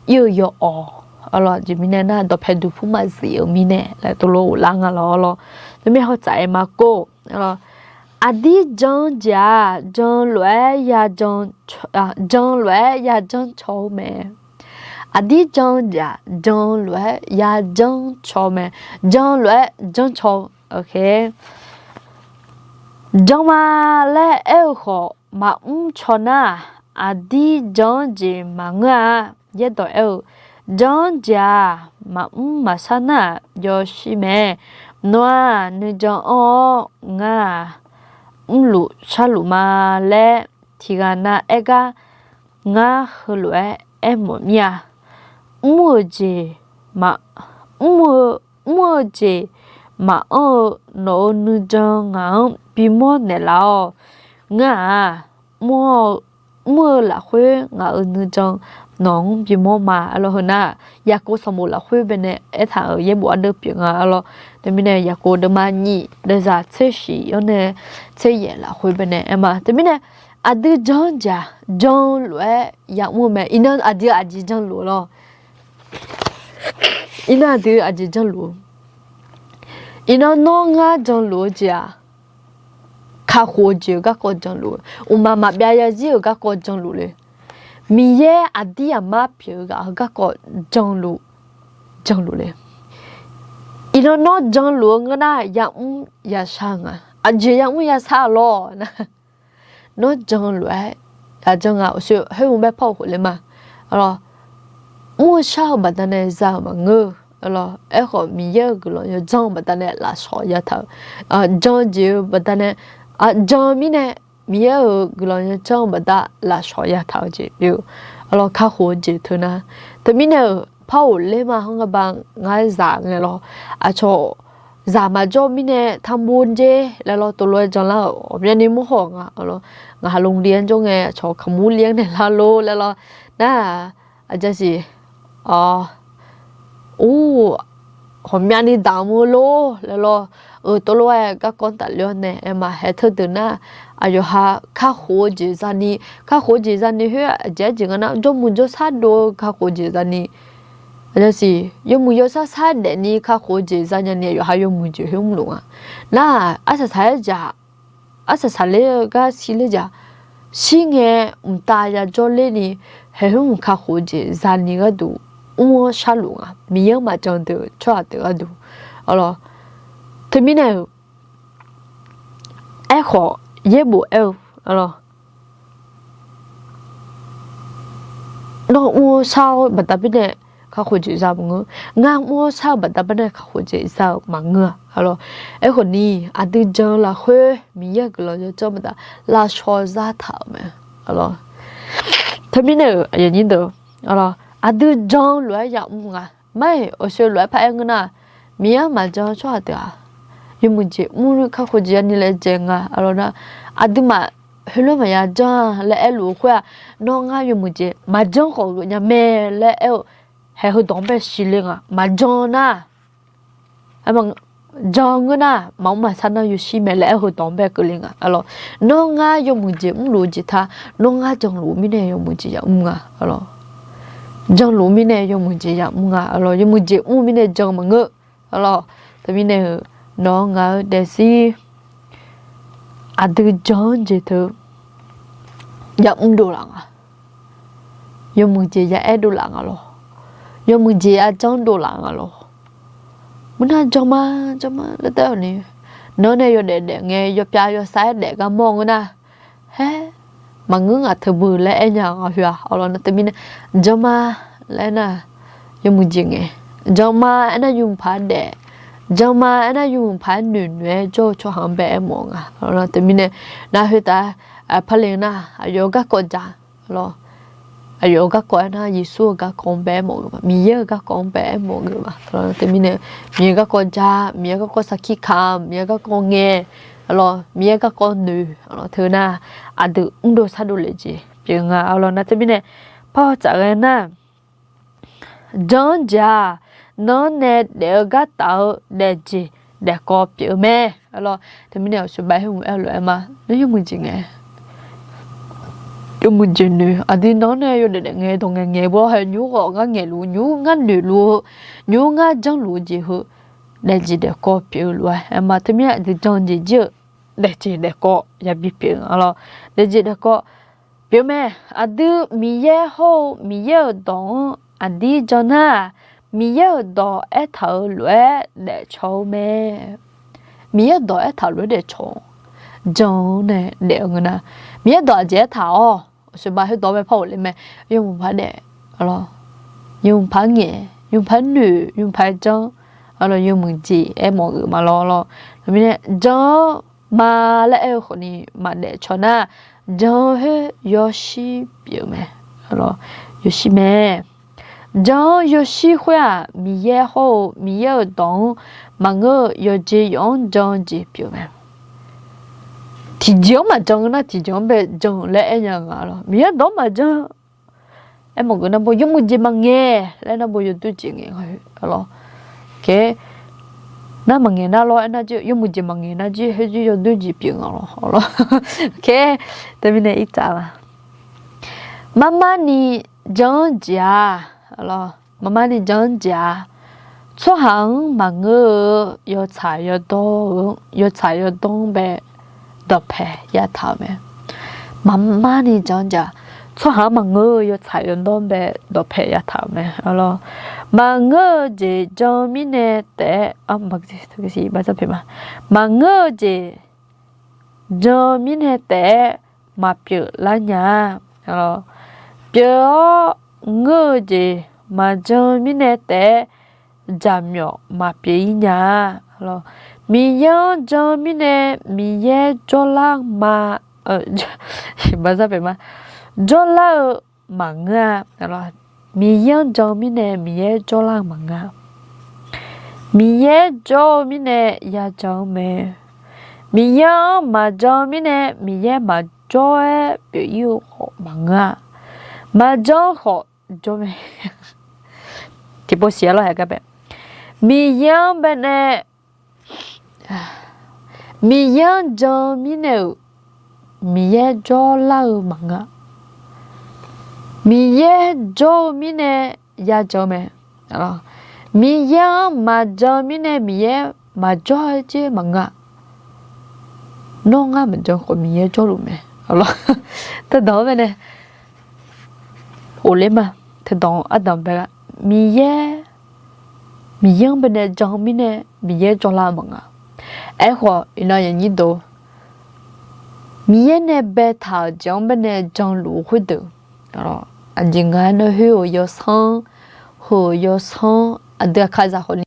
ir-eu yawawq, lawr, aqjeq mirnae nar dawqpae duqpur maqzif-eu mirnae laer teulof ghoflar nga lawr lawr. Teumirnae hawtsaf-aer ma kov, aqdir jan-eu jeq-aq jan lof-aer ya jan, jan lof-aer ya janr caw-eu mae. Aqdir jan-eu jeq-aq jan lof-aer ya janr caw-eu mae. Jan lof-aer janr caw-eu, janr ma laer aer-eu khawf maqmr caw nar-aq, aqdir jan-anr jeq maqngeur-a. Yaerdawq aer-eu, jan-anr jeq-aq maqmr maqshar nar-aq yawshir mae. Nawr-aq nuijan anr-awr ngar-aq mrluf sharluf ma laer tiqghaq nav aer gar ngar heulof-aer aermawf mir-a. Mr-eu jeq ma, mr-eu, mr-eu jeq maqanr-eu nawq-euq nuijan ngaq-anr bimawr naeqlaf-awq. Ngar-aq, mr-eu lafkhoer ngaq-euq nuijan nawq-anr bimawr ma. Arlawr heu nar, Yaqkov sanqbof lafkhoer baenae aertaq-euq yaerbof ardeuv pyeuf nga. Arlawr, teumirnae Yaqkov deuvma nyiq deuvzaq tser shiq-awr nae tser yaef lafkhoer baenae aer ma. Teumirnae aqdui jan-anr jeq-aq jan lof-aer yamr-eu mae. Iqnan aqdui aqjeq janluf lawr. Iqnan aqdui aqjeq janluf-eu, iqnan nawr ngar janluf-eu jeq-aq, kakhof-eu jeq-euq garkawv janluf-eu, mqmaq maqbyav yazir-euq garkawv janluf le. Miqyaer aqdir aqmar pyeuf-eu ghaq-euq garkawv janluf, janluf le. Iqnan nawr janluf-eu ngeur nar yamr yashar nga. Aqjeq yamr yashar lawr nar, nawr jan lof-aer, aqjan ngaq uqshoe khoer hmq baer par-euq khofler ma. Arlawr, mr-eu shar-eu baqdanae za-euq maqngeur. Arlawr, aerkhawf Miqyaer-euq guiqlanq yawdzanr-eu baqdanae lafshawq yataq-eu, jan-eu jeq-eu baqdanae, jan-eu mirnae Miqyaer-euq guiqlanq yawdzanr-eu baqda lafshawq yataq-eu jeq pyeuf-eu. Arlawr, kakhof-eu jeq teu nar, teumirnae-euq par ghofler ma. Hanr gaba ngar zaq ngae lawr, aqcawq zaq maqjawr mirnae tanrbo jer laer lawr, tov lof-aer janlar-euq ghawqmyani mawrhaw nga. Ngaq ha longli-anr jawr ngae aqcawq kaqmur li-anr naeqlar lor laer lawr. Nar-aq, aqjasiq, or, ghawqmyani damq-eu lor laer lawr. Euq tov lof-aer garkawv tafler-awr nae aer ma. Haeq teudeuq nar, aqyawf ha kakhof-eu jeq zani, kakhof-eu jeq zani khoer aqjeq arjeq nga nar, jawrmuiq jawrshar dov-eu kakhof-eu jeq zani, aqjasiq yawmuiq yawshar shar daefni kakhof-eu jeq zanya ni aqyawf ha yawmuiq jeq khoer mrluf nga. Nar-aq, arsaq saq-aer jaq, arsaq saqler-eu gar shirler jaq, shir ngae mqtav yajawr lerni, haeq khoer mq kakhof-eu jeq zani gharduq mr-awr sharluf nga. Miqyaer-anr maqjan deuq tsawrhaq deuq gharduq. Arlawr, teumirnae-euq, aerkhawf yaerbof aer-eu, arlawr, nawr mr-awr shar-awr baqda baenae kakhof jeq za maqngeur. Ngar mr-awr shar-eu baqda baenae kakhof jeq za-euq maqngeur-a. Arlawr, aerkhawf ni aqdui jan-eu lafkhoer Miqyaer-euq guiqlanq yawdzanr baqda lafshawq zataq-euq mae. Arlawr, teumirnae-euq aqyuif aqnyir deuq, arlawr, aqdui jan lof-aer yamr nga. Mar-iq awqshoe lof-aer paraer ngeur nar, Miqyaer-anr maqjan tsawrhaq deuq-aq, yawmuiq jeq mr kakhof jeq yani laejae nga. Arlawr nar, aqduimaf heulof maqya janr-a laer aerluf-eu khoer-aq, nawr ngar yawmuiq jeq maqjanr khawf geufnya mae laer aer-eu, haeq heudawq-anr bae siqle nga. Maqjan nar, jan ngeur nar, maqmr maqsar nar yawshir mae laer aer-eu heudawq-anr bae keuvle nga. Nawr ngar yawmuiq jeq mrluf-eu jeq ta, nawr ngar janluf-eu mirnae yawmuiq jeq yamr nga. Janluf-eu mirnae yawmuiq jeq yamr nga. Yawmuiq jeq mr-eu mirnae jan maqngeur. Teumirnae-euq nawq-anr ngaq-eu daefzir aqdui jan-anr jeq teu yamr dovlaf nga. Yawmuiq jeq ya aer dovlaf nga lawr. Yawmuiq jeq ya janr dovlaf nga lawr. Murnar jan ma, jan ma laer taef-awq ni, nawr nae yawdaef daef ngae yawpyav yawsav-aer daef gar mawr ngeur nar, haer, maqngeur ngaq teu beu laer aer nya nga. Khoer-aq, awq lawq, nar teumirnae jan ma laer aer nar, yawmuiq jeq ngae, jan ma aernar yawmuiq paq-aer daef, jan ma aernar yawmuiq paq-aer noeq noeq-aer jawr-eu tsawrhaq-anr bae aermawf nga. Awq lawq, teumirnae nar khoertav parle nar, aqyawf-euq garkawv ja lawr. Aqyawf-euq garkawv aernar Yeqsur-euq garkawv-anr bae aermawf geuf ma, Miqyaer-euq garkawv-anr bae aermawf geuf ma. Teumirnae Miqyaer garkawv ja, Miqyaer garkawv sarkir kamq, Miqyaer garkawv ngae, lawr, Miqyaer garkawv noeq, lawr, teu nar aqdui mrdov sardov le jeq pyeuf nga. Awq lawq, nar teumirnae par-awr tsaf ghae nar, jan-anr jeq-aq, nanr nae daef-eu gar taf-eu daefjeq daefkawv pyeuf-eu mae. Lawr, teumirnae aqsur bav-aer hmq aer-eu lof-aer ma, nawr yawmuiq jeq ngae, yawmuiq jeq noeq, aqdui nanr nae yawdaef daef ngae dawq ngaeq ngaeq bawr hae nymr khawf ngar ngaeqluf, nymr ngar noeqluf-eu, nymr ngar janrluf-eu jeq heu daefjeq daefkawv pyeuf-eu lof-aer aer ma. Teumirnae aqdui jan jeq jir-eu daefjeq daefkawv yabi pyeuf nga lawr. Daefjeq daefkawv pyeuf-eu mae. Aqdui Miqyaer hawr-eu Miqyaer-euq dawq-anr aqdir jan nar, Miqyaer-euq dawq aertaq-euq lof-aer daefcawq-eu mae. Miqyaer-euq dawq aertaq-euq lof-aer daefcawq, jan-anr nae daef-eu ngeur nar, Miqyaer dawq aqjeq aertaq-awr, aqsur bav khoerdawq-anr bae par ghofle mae. Yawmuiq paq-aer daef, lawr, yawmuiq paq-aer ngaeq, yawmuiq paq-aer noeq, yawmuiq paq-aer janr, lawr, yawmuiq jeq aermawf geuf ma lawr. Lawr, teumirnae jan-anr ma laer aer-eu khawfni maqdaef cawq nar, jan-eu khoer yawshir pyeuf-eu mae. Lawr, yawshir mae. Jan-anr yawshir khoer-aq, Miqyaer hawr-eu Miqyaer-euq dawq-anr maqngeur-eu yawqjeq yawf-anr jan-eu jeq pyeuf-eu mae. Tiqjeq-anr maqjan-eu nar tiqjeq-anr bae jan-eu laer aer nya nga lawr. Miqyaer dawq-anr maqjan, aermawf geuf nar bo yawmuiq jeq maqngaeq laer nar bo yawdoer jeq ngaeq nga lawr. Nar maqngaeq nar lawr aernar jir, yawmuiq jeq maqngaeq nar jir, khoerjir yawdoer jeq pyeuf nga lawr. Teumirnae irtsaf la, marmarni jan-anr jeq-aq, lawr, marmarni jan-anr jeq-aq, tsawrhaq-anr maqngeur-eu yawtsaq yawdawr-eu, yawtsaq yawdawr-anr bae dawqpae yataq-euq mae. Marmarni jan-anr jeq-aq, tsawrhaq-anr maqngeur-eu yawtsaq yawdawr-anr bae dawqpae yataq-euq mae. Lawr, maqngeur-eu jeq jan-eu mirnae taef-aer, maqngeur-eu jeq jan-eu mirnae taef-aer maqpyeuf lar nya-a. Pyeuf-awr ngeur-eu jeq maqjan-eu mirnae taef-aer jaqmyawf maqpyeuf-ir nya-a. Miqyaer-anr jan-eu mirnae Miqyaer jawrlar-eu ma, jawrlar-eu maqngeur-a. Miqyaer-anr jan-eu mirnae Miqyaer jawrlar-eu maqngeur-a. Miqyaer jawr-eu mirnae yajan-eu mae. Miqyaer-anr maqjan-eu mirnae Miqyaer maqjawr-aer pyeuf-ir-eu khawf maqngeur-a. Maqjan-eu khawf jawr mae. Tiqpov siq-a lawr hae gar bae. Miqyaer-anr bae nae Miqyaer-anr jan-eu mirnae-euq Miqyaer jawrlar-eu maqngeur-a. Miqyaer jawr-eu mirnae yajan-eu mae. Miqyaer-anr maqjan-eu mirnae Miqyaer maqjawr-aer jir maqngeur-a. Nawr ngar maqjan khawf Miqyaer jawrluf mae. Teudanq-anr bae nae ghofler ma. Teudanq ardanq bae-a, Miqyaer, Miqyaer-anr bae nae jan-eu mirnae Miqyaer jawrlar-eu maqngeur-a. Aerkhawf iqnan yaqnyir deuq, Miqyaer nae baetaq-euq jeq-anr bae nae janluf-eu khoerdeuq, aqjeq nga-aer nar khoer-euq yawsanr, heu-euq yawsanr aqdui aqkazaq khawfni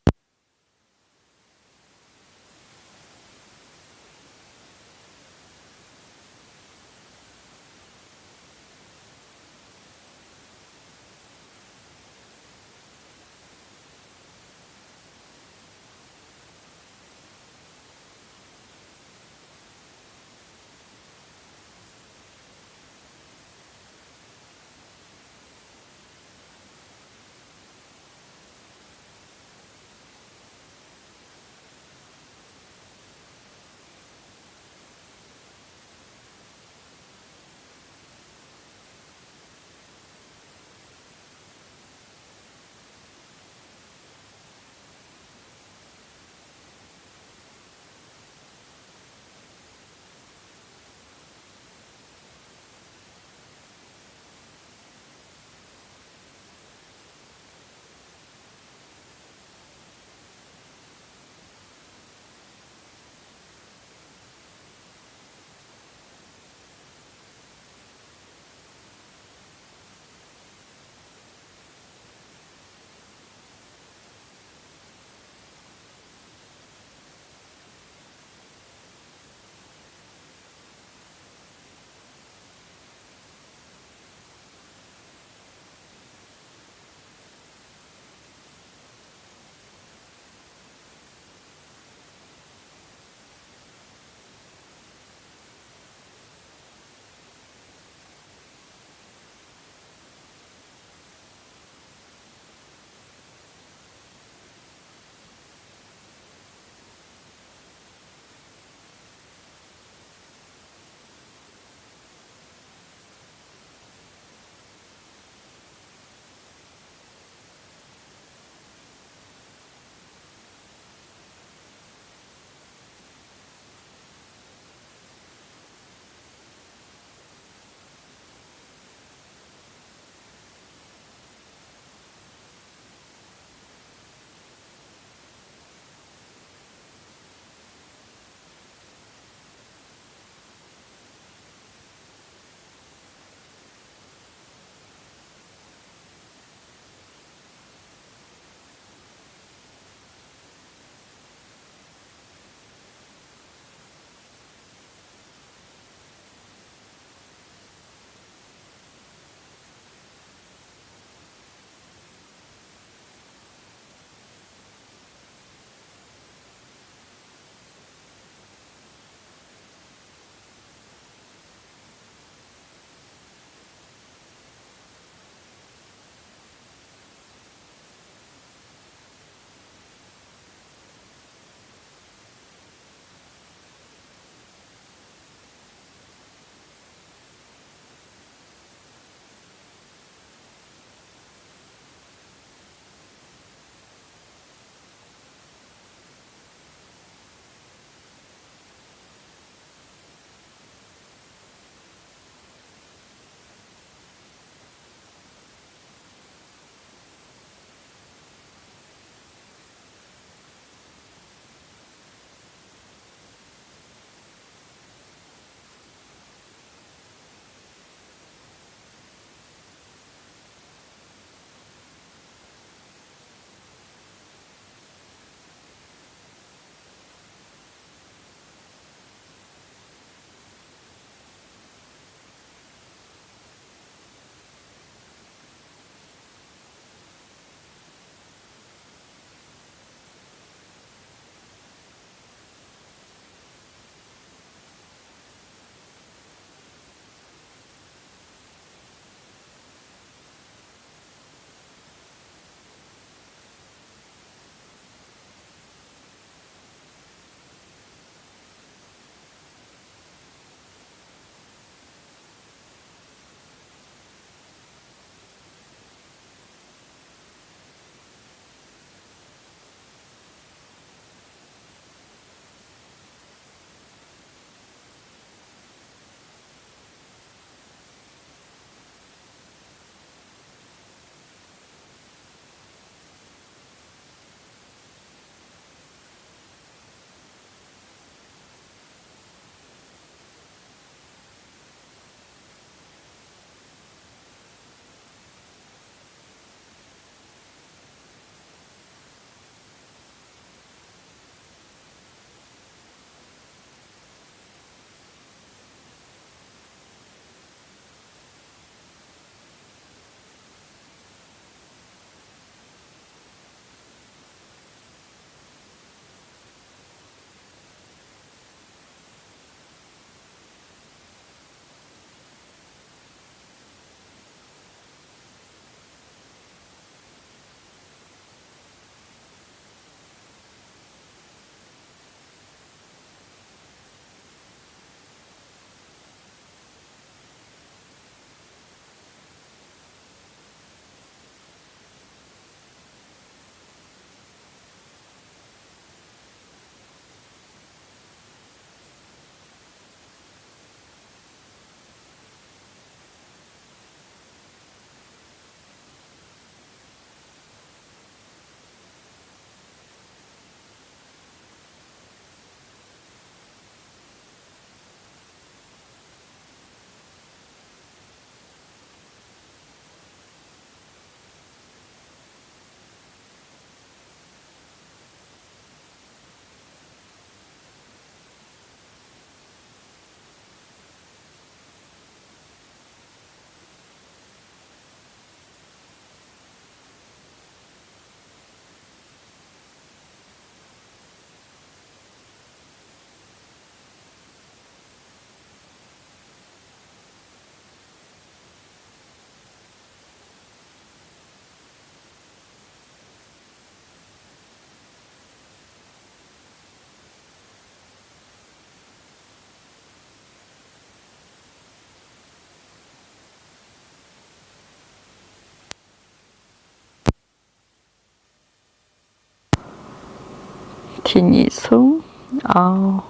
tiq nyiq smr, aq,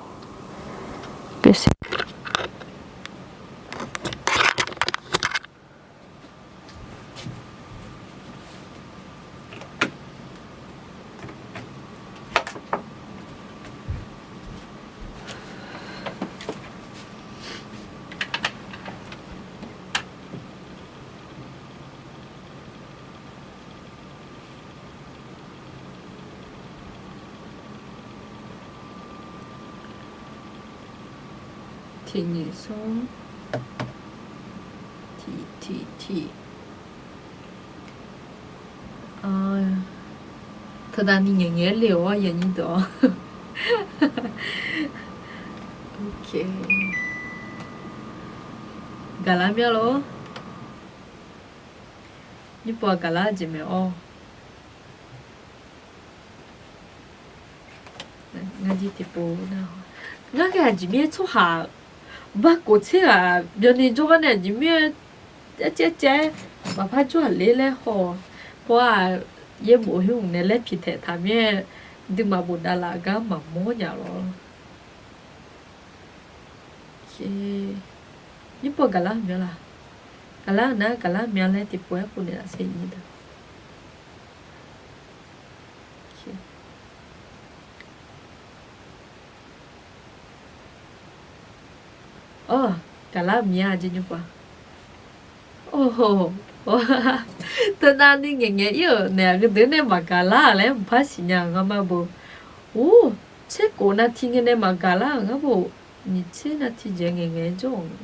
Tiq nyiq smr, tiq tiq tiq. Teudav ni ngaeqngaeq le-awr yanyir deuq-awr. Gaqlar mya lor. Nymrpov gaqlar jeq maeq-awr. Ngar jir tiqpov nar, ngar ghae aqjeq mir-aer tsawrhaq barkof tser ghaq byanni jawrgar nae aqjeq mir-aer caev caev caev-aer maqpar jawr-aq ler laer haw-awq. Pov-aq, yaerbof heughaq nae laer piqtaeq taq mir-aer, duimaf bof davlaf gar maqmawr nya lor. Nymrpov gaqlar mya laq? Gaqlar nar gaqlar mya laer tiqpov-aer khov naeqlaf sher nyir deuq. Awr, gaqlar-eu mya jeq nymrpov-a. Or, teunav ni ngaeqngaeq ir-euq naeq-aq, heudeuq nae maqgaqlar-aq laer mqpar siqnya-euq ngar ma bo. Or, tser khof nav ti ngae nae maqgaqlar-euq ngar bo. Nyiq tser nav ti jeq ngaeqngaeq jawr-awq.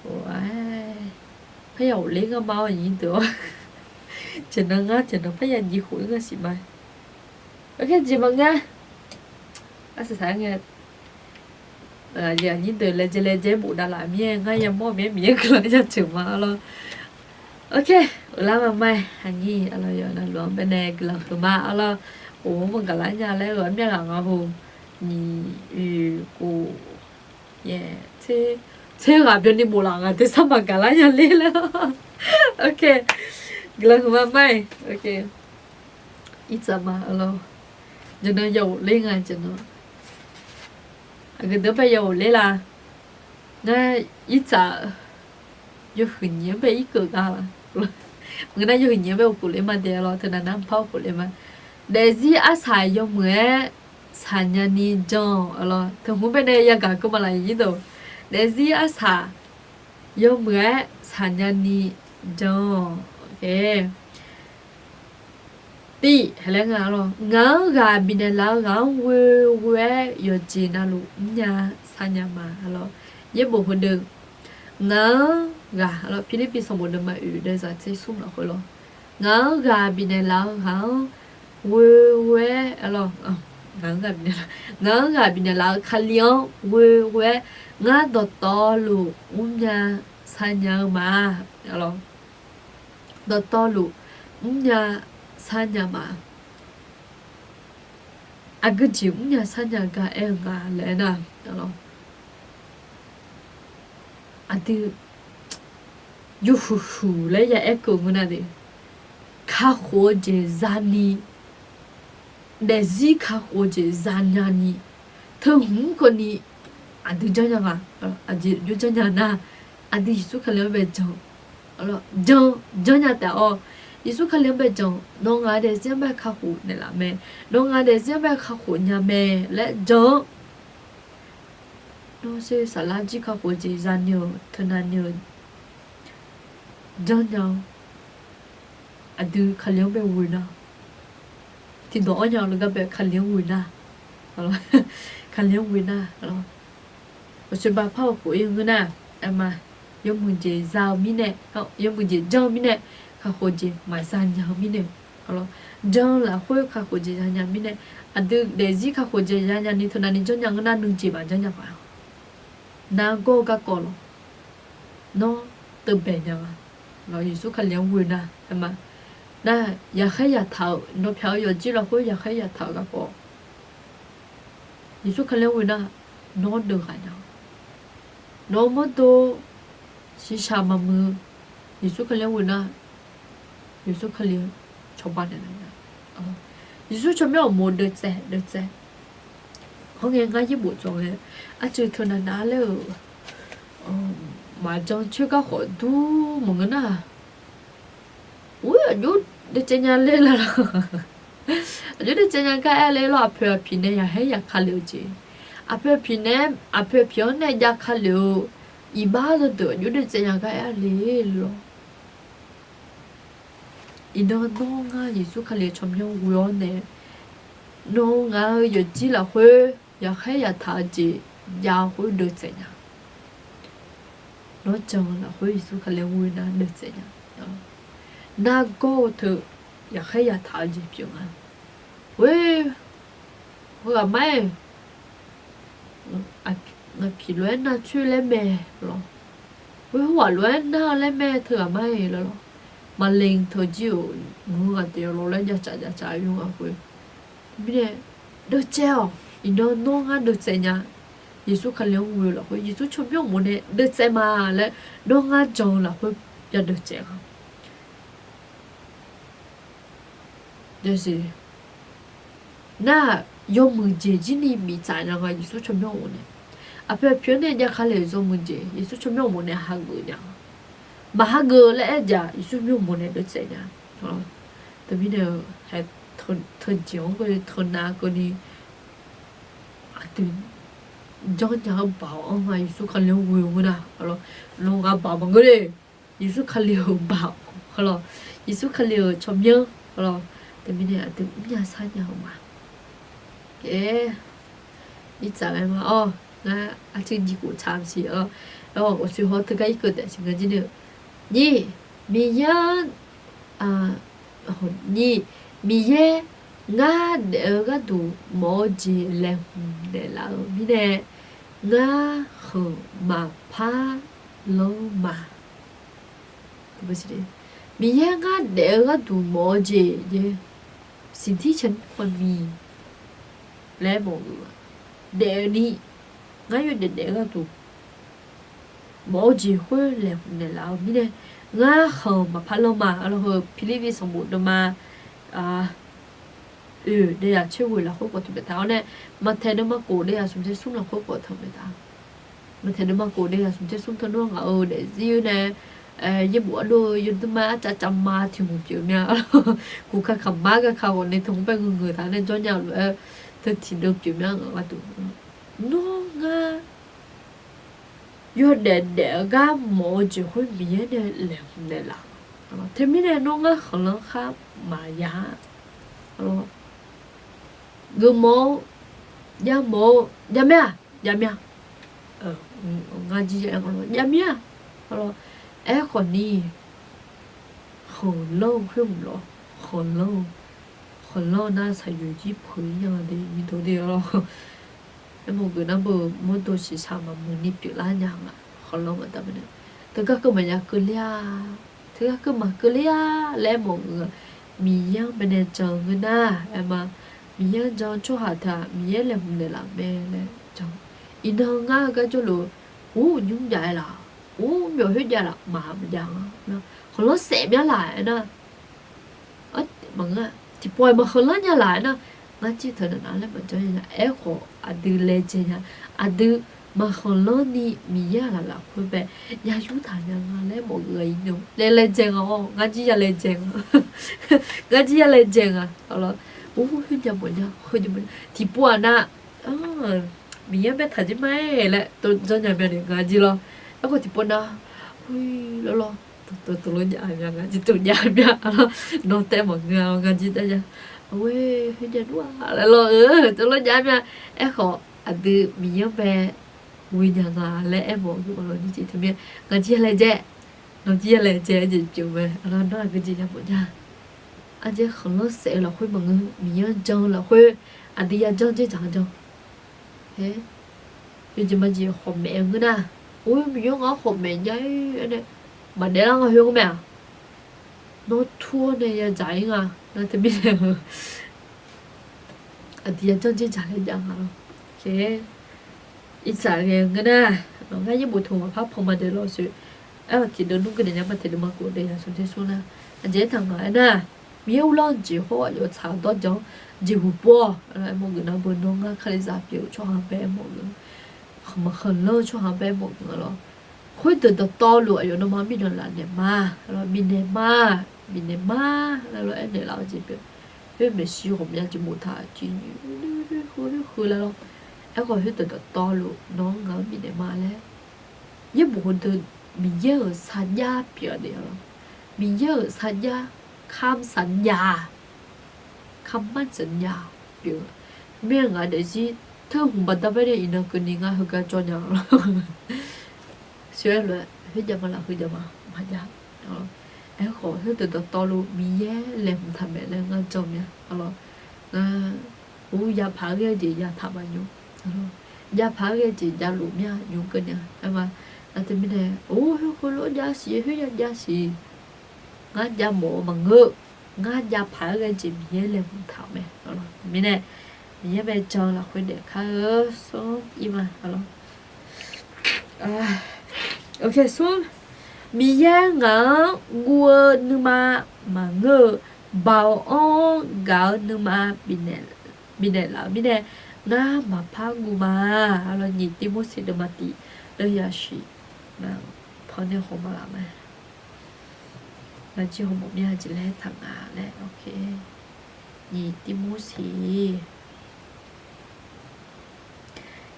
Or, aer, parya ghofler ngar ma-awr nyir deuq-awr. Jeq nan ngar jeq nan parya jiv khof ir ngar siq ma. Oke, jeq maqnga. Arsaq saq-aer ngae, aqyuif aqnyir deuq laejae laejae bof davlaf mir-aer ngar yamawr-eu mir-aer Miqyaer guiqlanq yaceuq ma lor. Oke, uqlar maqma-aer aqnyir aqlawq yawqnan luf-anr baenae guiqlanq huiqma arlawr. Of, mr gaqlar nya laer-eu armyav ghaq nga ho. Nyiq, oe, khof, yaer, tser, tser ghaq byanni bof laf nga tersar maqgaqlar nya ler laer. Oke, guiqlanq huiqma ma-aer. Oke, irtsaq ma arlawr. Jaqnan yaw ghofler nga jaqnan. Aqgeu deuq-anr bae yaw ghofler la. Ngar irtsaq yawhuiq nyiq-anr bae irkeuv gar la. Ngeur nar yawhuiq nyiq-anr bae uqkhof ler ma dae arlawr, teunav nar mqpar uqkhof ler ma. Daefzir arsaq yawmuiq-aer saqnya ni jan-awq arlawr. Teuhmq baenae yagaq keuv ma laf nyir deuq. Daefzir arsaq yawmuiq-aer saqnya ni jan-awq. Tiv, haeq laer nga arlawr. Ngaq-anr ghaq bifnaeq laf-eu ghaq-anr ghoe ghoe-aer yawqjeq navluf mrnya sarnya ma arlawr. Yaerbof heudeuq, ngaq-anr ghaq arlawr, Pirlirpiv sanqbof deuvma oeq deuvzaq tser smr lafkhoer lawr. Ngaq-anr ghaq bifnaeq laf-eu ghaq-anr ghoe ghoe-aer arlawr, ngaq-anr ghaq bifnaeq laf-eu Kali-anr ghoe ghoe-aer ngar dawqtawvluf mrnya sarnya-eu ma arlawr. Dawqtawvluf mrnya sarnya ma. Aqgeu jeq mrnya sarnya gar aer-eu nga laer aernar, aqdui yawhuiq huiq laer ya aer keuv ngeur nar de, kakhof-eu jeq zani, daefzir kakhof-eu jeq zanya ni, teuhmq-anr keuvni aqdui janrnya nga, aqjeq jawr janrnya nar, aqdui Yeqsur Kali-anr bae jan, jan, janrnya taef-awr, Yeqsur Kali-anr bae jan, nawr ngaq-euq daefzir-anr bae kakhof naeqlaf mae, nawr ngaq-euq daefzir-anr bae kakhof nya mae laer jan-anr, nawr sher saflar jir kakhof jeq zani-euq teunav ni-eu janrnya-awr, aqdui Kali-anr bae ghoe nar, tiqdawq-anr nya-eu le gar bae Kali-anr ghoe nar, Kali-anr ghoe nar, aqcawba par-eu khof ir-eu ngeur nar, aerma, yawmuiq jeq za-eu mirnae, yawmuiq jeq janr-eu mirnae, kakhof jeq maqza nya-eu mirnae, jan lafkhoer kakhof jeq zanya mirnae, aqdui daefzir kakhof jeq zanya ni teunav ni janrnya ngeur nar nuijeq maqjanr nya paq-a. Nargawr-eu garkawv lawq, nawr teubae nya-a. Yeqsur Kali-anr ghoe nar, aerma, nar, yaqkhaer yaqtaq-eu nawr pyaq-eu yawqjir lafkhoer yaqkhaer yaqtaq-eu garkawv, Yeqsur Kali-anr ghoe nar, nawr deuv ghaq nya-a. Nawr mawrdo shiqshaq maqmuiq-eu, Yeqsur Kali-anr ghoe nar, Yeqsur Kali-anr cawba naeqlaf nya-a. Yeqsur tsawrmyanr uqmov deuvtsaev deuvtsaev. Hawr ngae ngar yaerbof dzawq ngae, arcuiv teunav nav laer-euq maqjan coer garkhawf dur maqngeur nar, ur, aqjox deuvtsaev nya ler lar-a. Aqjox deuvtsaev nya gar aer ler lawr. Aqpoeq aqpiq nae yaqkhaer yaqka lef-eu jeq, aqpoeq aqpiq nae, aqpoeq aqpiq-anr nae jav ka lef-eu iqbax yawdeuq aqjox deuvtsaev nya gar aer le lawr. Iqnan nawr ngar Yeqsur Kali-euq tsawrmyanr ghoe-awr nae, nawr ngaq-euq yawqjir lafkhoer yaqkhaer yaqtaq-eu jeq jav-eu khoer deuvtsaev nya. Nawr jan-eu lafkhoer Yeqsur Kali-anr ghoe nar deuvtsaev nya. Nargawr-eu teu yaqkhaer yaqtaq-eu jeq pyeuf nga. Khoer, heughaq mar-aer, aqpiq lof-aer nar coer laer mae lawr. Khoer heughaq lof-aer nar-eu laer mae teughaq mar-aer lawr. Maqle teu jir-euq mq-eu ghaq taef-a lawr laer javcaf javcaf-aer yur nga khoer. Mirnae deuvtsaev-awq. Iqnan nawr ngar deuvtsaev nya. Yeqsur Kali-anr ghoe-eu lafkhoer Yeqsur tsawrmyanr uqmov nae deuvtsaev ma laer nawr ngar jan-eu lafkhoer ya deuvtsaev nga. Nar-aq, yawmuiq jeq jir ni biftsaf nya nga Yeqsur tsawrmyanr uqmov nae. Aqpoeq aqpiq-anr nae jav ka lef-euq yawmuiq jeq Yeqsur tsawrmyanr uqmov nae hageuf nya. Maq hageuf laer aer-eu jeq-aq Yeqsur tsawrmyanr uqmov nae deuvtsaev nya. Teumirnae-eu, teujeq-anr keuvni teunav keuvni aqdui janrnya-anr baoq-anr nga Yeqsur Kali-anr ghoe-eu ngeur nar, nawr ngar baoq maqngeur le. Yeqsur Kali-euq baoq, Yeqsur Kali-euq tsawrmyanr, teumirnae aqdui mrnya sharnya-eu ma. Irtsaq ghae ma-awr, ngar arcuiv jir khof tsaq maqsiq-awr, awqsoeq haw teugar irkeuv taef siq nga jir ni-eu, nyi, Miqyaer-anr, nyi, Miqyaer ngar daef-eu gharduq mawf-eu jeq laeqhmq naeqlaf-eu mirnae, ngar khanq maqpar lanr ma. Miqyaer ngar daef-eu gharduq mawf-eu jeq, siqdir caqnmr khawf ni laer mawf-eu, daef-eu ni, ngar yawdaef daef-eu gharduq mawf-eu jeq khoer laeqhmq naeqlaf-eu mirnae, ngar khanq maqpar lanr ma. Arlawr heu Pirlirpiv sanqbof deuvma oeq, daeyaq tser ghoeq lafkhoer khawf teumaeq taq-awr nae, Maqtaeq deuvma khof daeyaq smq tser smr lafkhoer khawf teumaeq taq. Maqtaeq deuvma khof daeyaq smq tser smr teu nmr ngaq-euq daefzir-eu nae, yaerbof ardov-eu yawdui ma arcav cav ma tiq hmq pyeuf mya. Kuqka kaqmar gaka ghawq ni teu hmq bae ngeur ngeur taq nae jawr nya-eu lof-aer, teu tiq deuv pyeuf mya ngaq gharduq. Nawr ngar yawdaef daef-eu gar mawf-eu jeq khoer Miqyaer nae laeqhmq naeqlaf. Teumirnae nawr ngar khanqlanr khar maqya-a. Geufmawf-eu, javmawf-eu, javmya, javmya. Ngar jir ya-aer nga lawr, javmya. Arlawr, aerkhawf ni, khanqlanr-eu khoer mq lawr, khanqlanr-eu, khanqlanr-eu nar saqyoeq jir peuq-ir nya de, nidov de lawr. Aermawf geuf nar beu mawrdo shiqshaq maqmuiq ni pyeuflar nya nga, khanqlanr maqdaq baqda. Teugar keuv maqya keuvler-a, teugar keuv maqkeuvler-a laer aermawf geuf-eu, Miqyaer-anr baenae jan-eu ngeur nar, aerma, Miqyaer-anr jan-eu tsawrhaq teu-aq Miqyaer laeqhmq naeqlaf mae laer jan. Iqnan ngar-eu gar jawrluf, ur, nymr jav-aer laf, ur, myawq khoer jav laf, maqha maqjav nga. Khanqlanr saef mya laf aernar, maqngeur-a, tiqpov-aer maqkhanqlanr nya laf aernar, ngar jir teu navnav laer maqjanr nya. Aerkhawf aqdui laejae nya, aqdui maqkhanqlanr ni Miqyaer-aq laf lafkhoer bae ya yurtaq nya nga laer mawf geuf-a ir nymr laer laejae nga-awr, ngar jir ya laejae nga. Ngar jir ya laejae nga. Arlawr, ur, khoer javmawf nya, khoer javmawf nya, tiqpov-aq nar, Miqyaer-anr baetaq jir ma-aer laer janrnya mya ni ngar jir lawr. Aerkhawf tiqpov nar, ur, lawrlawr, tov tov lawr jav mya, ngar jir tov jav mya. Nawr taef maqngeur-a, ngar jir taef jav. Aer, khoer jav dur-a laer lawr-eu, tov lawr jav mya. Aerkhawf aqdui Miqyaer-anr bae ghoe nya nga laer aermawf-eu aqduimaf lawr nymr jeq teumirnae, ngar jir ya laejae, nawr jir ya laejae-eu jeq pyeuf mae. Arlawr, nawr aqgeu jeq javmawf nya. Ardzae khanqlanr saef-eu lafkhoer maqngeur, Miqyaer-anr jan-eu lafkhoer aqdui ya janr dzer dzaq-anr jan. Yawjeq majeq khawf maef-eu ngeur nar, or, Miqyaer-anr ngar khawf maef nya-ir aer nae maqdaef lar nga khoer-anr mae-aq, nawr tur-awr nae yadzaq-ir nga. Nar teumirnae-eu aqdui ya janr dzer dzaq laer jav nga lawr. Irsaqghae ngeur nar, ngar yaerbof tmq maqpar pan ma dae lawr-eu soe. Aer-awq tiqdeuv nmr gui daef nya ma taeq deuvma khof daef yaq smq tser smr nar, aqjeq aertaq nga aernar, Miqyaer uvlanr-eu jeq hawr-eu aqyawf tsaq-eu dawrjan-anr jeqhuq pov-awq. Aermawf geuf nar beu nawr ngar Kalizaq pyeuf-eu tsawrhaq bae aermawf geuf, khanqmaq khanqlanr-eu tsawrhaq bae aermawf geuf-a lawr. Khoerdeuq dawqtawvluf aqyawf nawmaf mirnan lafnaeq ma, bifnaeq ma, bifnaeq ma laer lawr aernaeq laf-eu jeq pyeuf. Khoer maeqshi ghawqmya jeq boftaq tiq nyiq khoer laer lawr. Aerkhawf khoerdeuq dawqtawvluf nawq-anr ngaq-anr bifnaeq ma laer. Yaerbof heudeuq Miqyaer-euq sarjax pyeuf-a de-a lawr. Miqyaer-euq sarjax, kamq sarjax, kamq sarjax pyeuf-eu. Mirnae ngaq daefzir teu hmq baqda bae nae iqnan keuvni ngar heugar jawr nya lawr. Siqaer lof-aer khoerjav ma laf khoerjav ma maqjav. Aerkhawf khoerdeuq dawqtawvluf Miqyaer laeqhmq taq maeq laer ngar jan mya-a lawr. Ngar ur yapaq-aer ghae jeq yataq maqnymr, yapaq-aer ghae jeq javluf mya nymr keuv nya. Aerma, nar teumirnae or khoerlof-aer javsiq khoerya javsiq ngar javmawf-eu maqngeur-eu, ngar japaq-aer ghae jeq Miqyaer laeqhmq taq-euq mae. Mirnae Miqyaer bae jan-eu lafkhoer daef kar-eu smr ir ma lawr. Smr, Miqyaer ngaq-anr guv-eu nuima maqngeur-eu, baoq anr-anr gaq-eu nuima bifnaeq laf-euq mirnae, ngar maqpar guv ma. Nyiq Tirmorseq deuvma tiq, deuvzaq shiq, pannae hawq ma laf ma. Ngar jir hawmawf mir-a jeq laer taq nga laer. Nyiq Tirmorseq,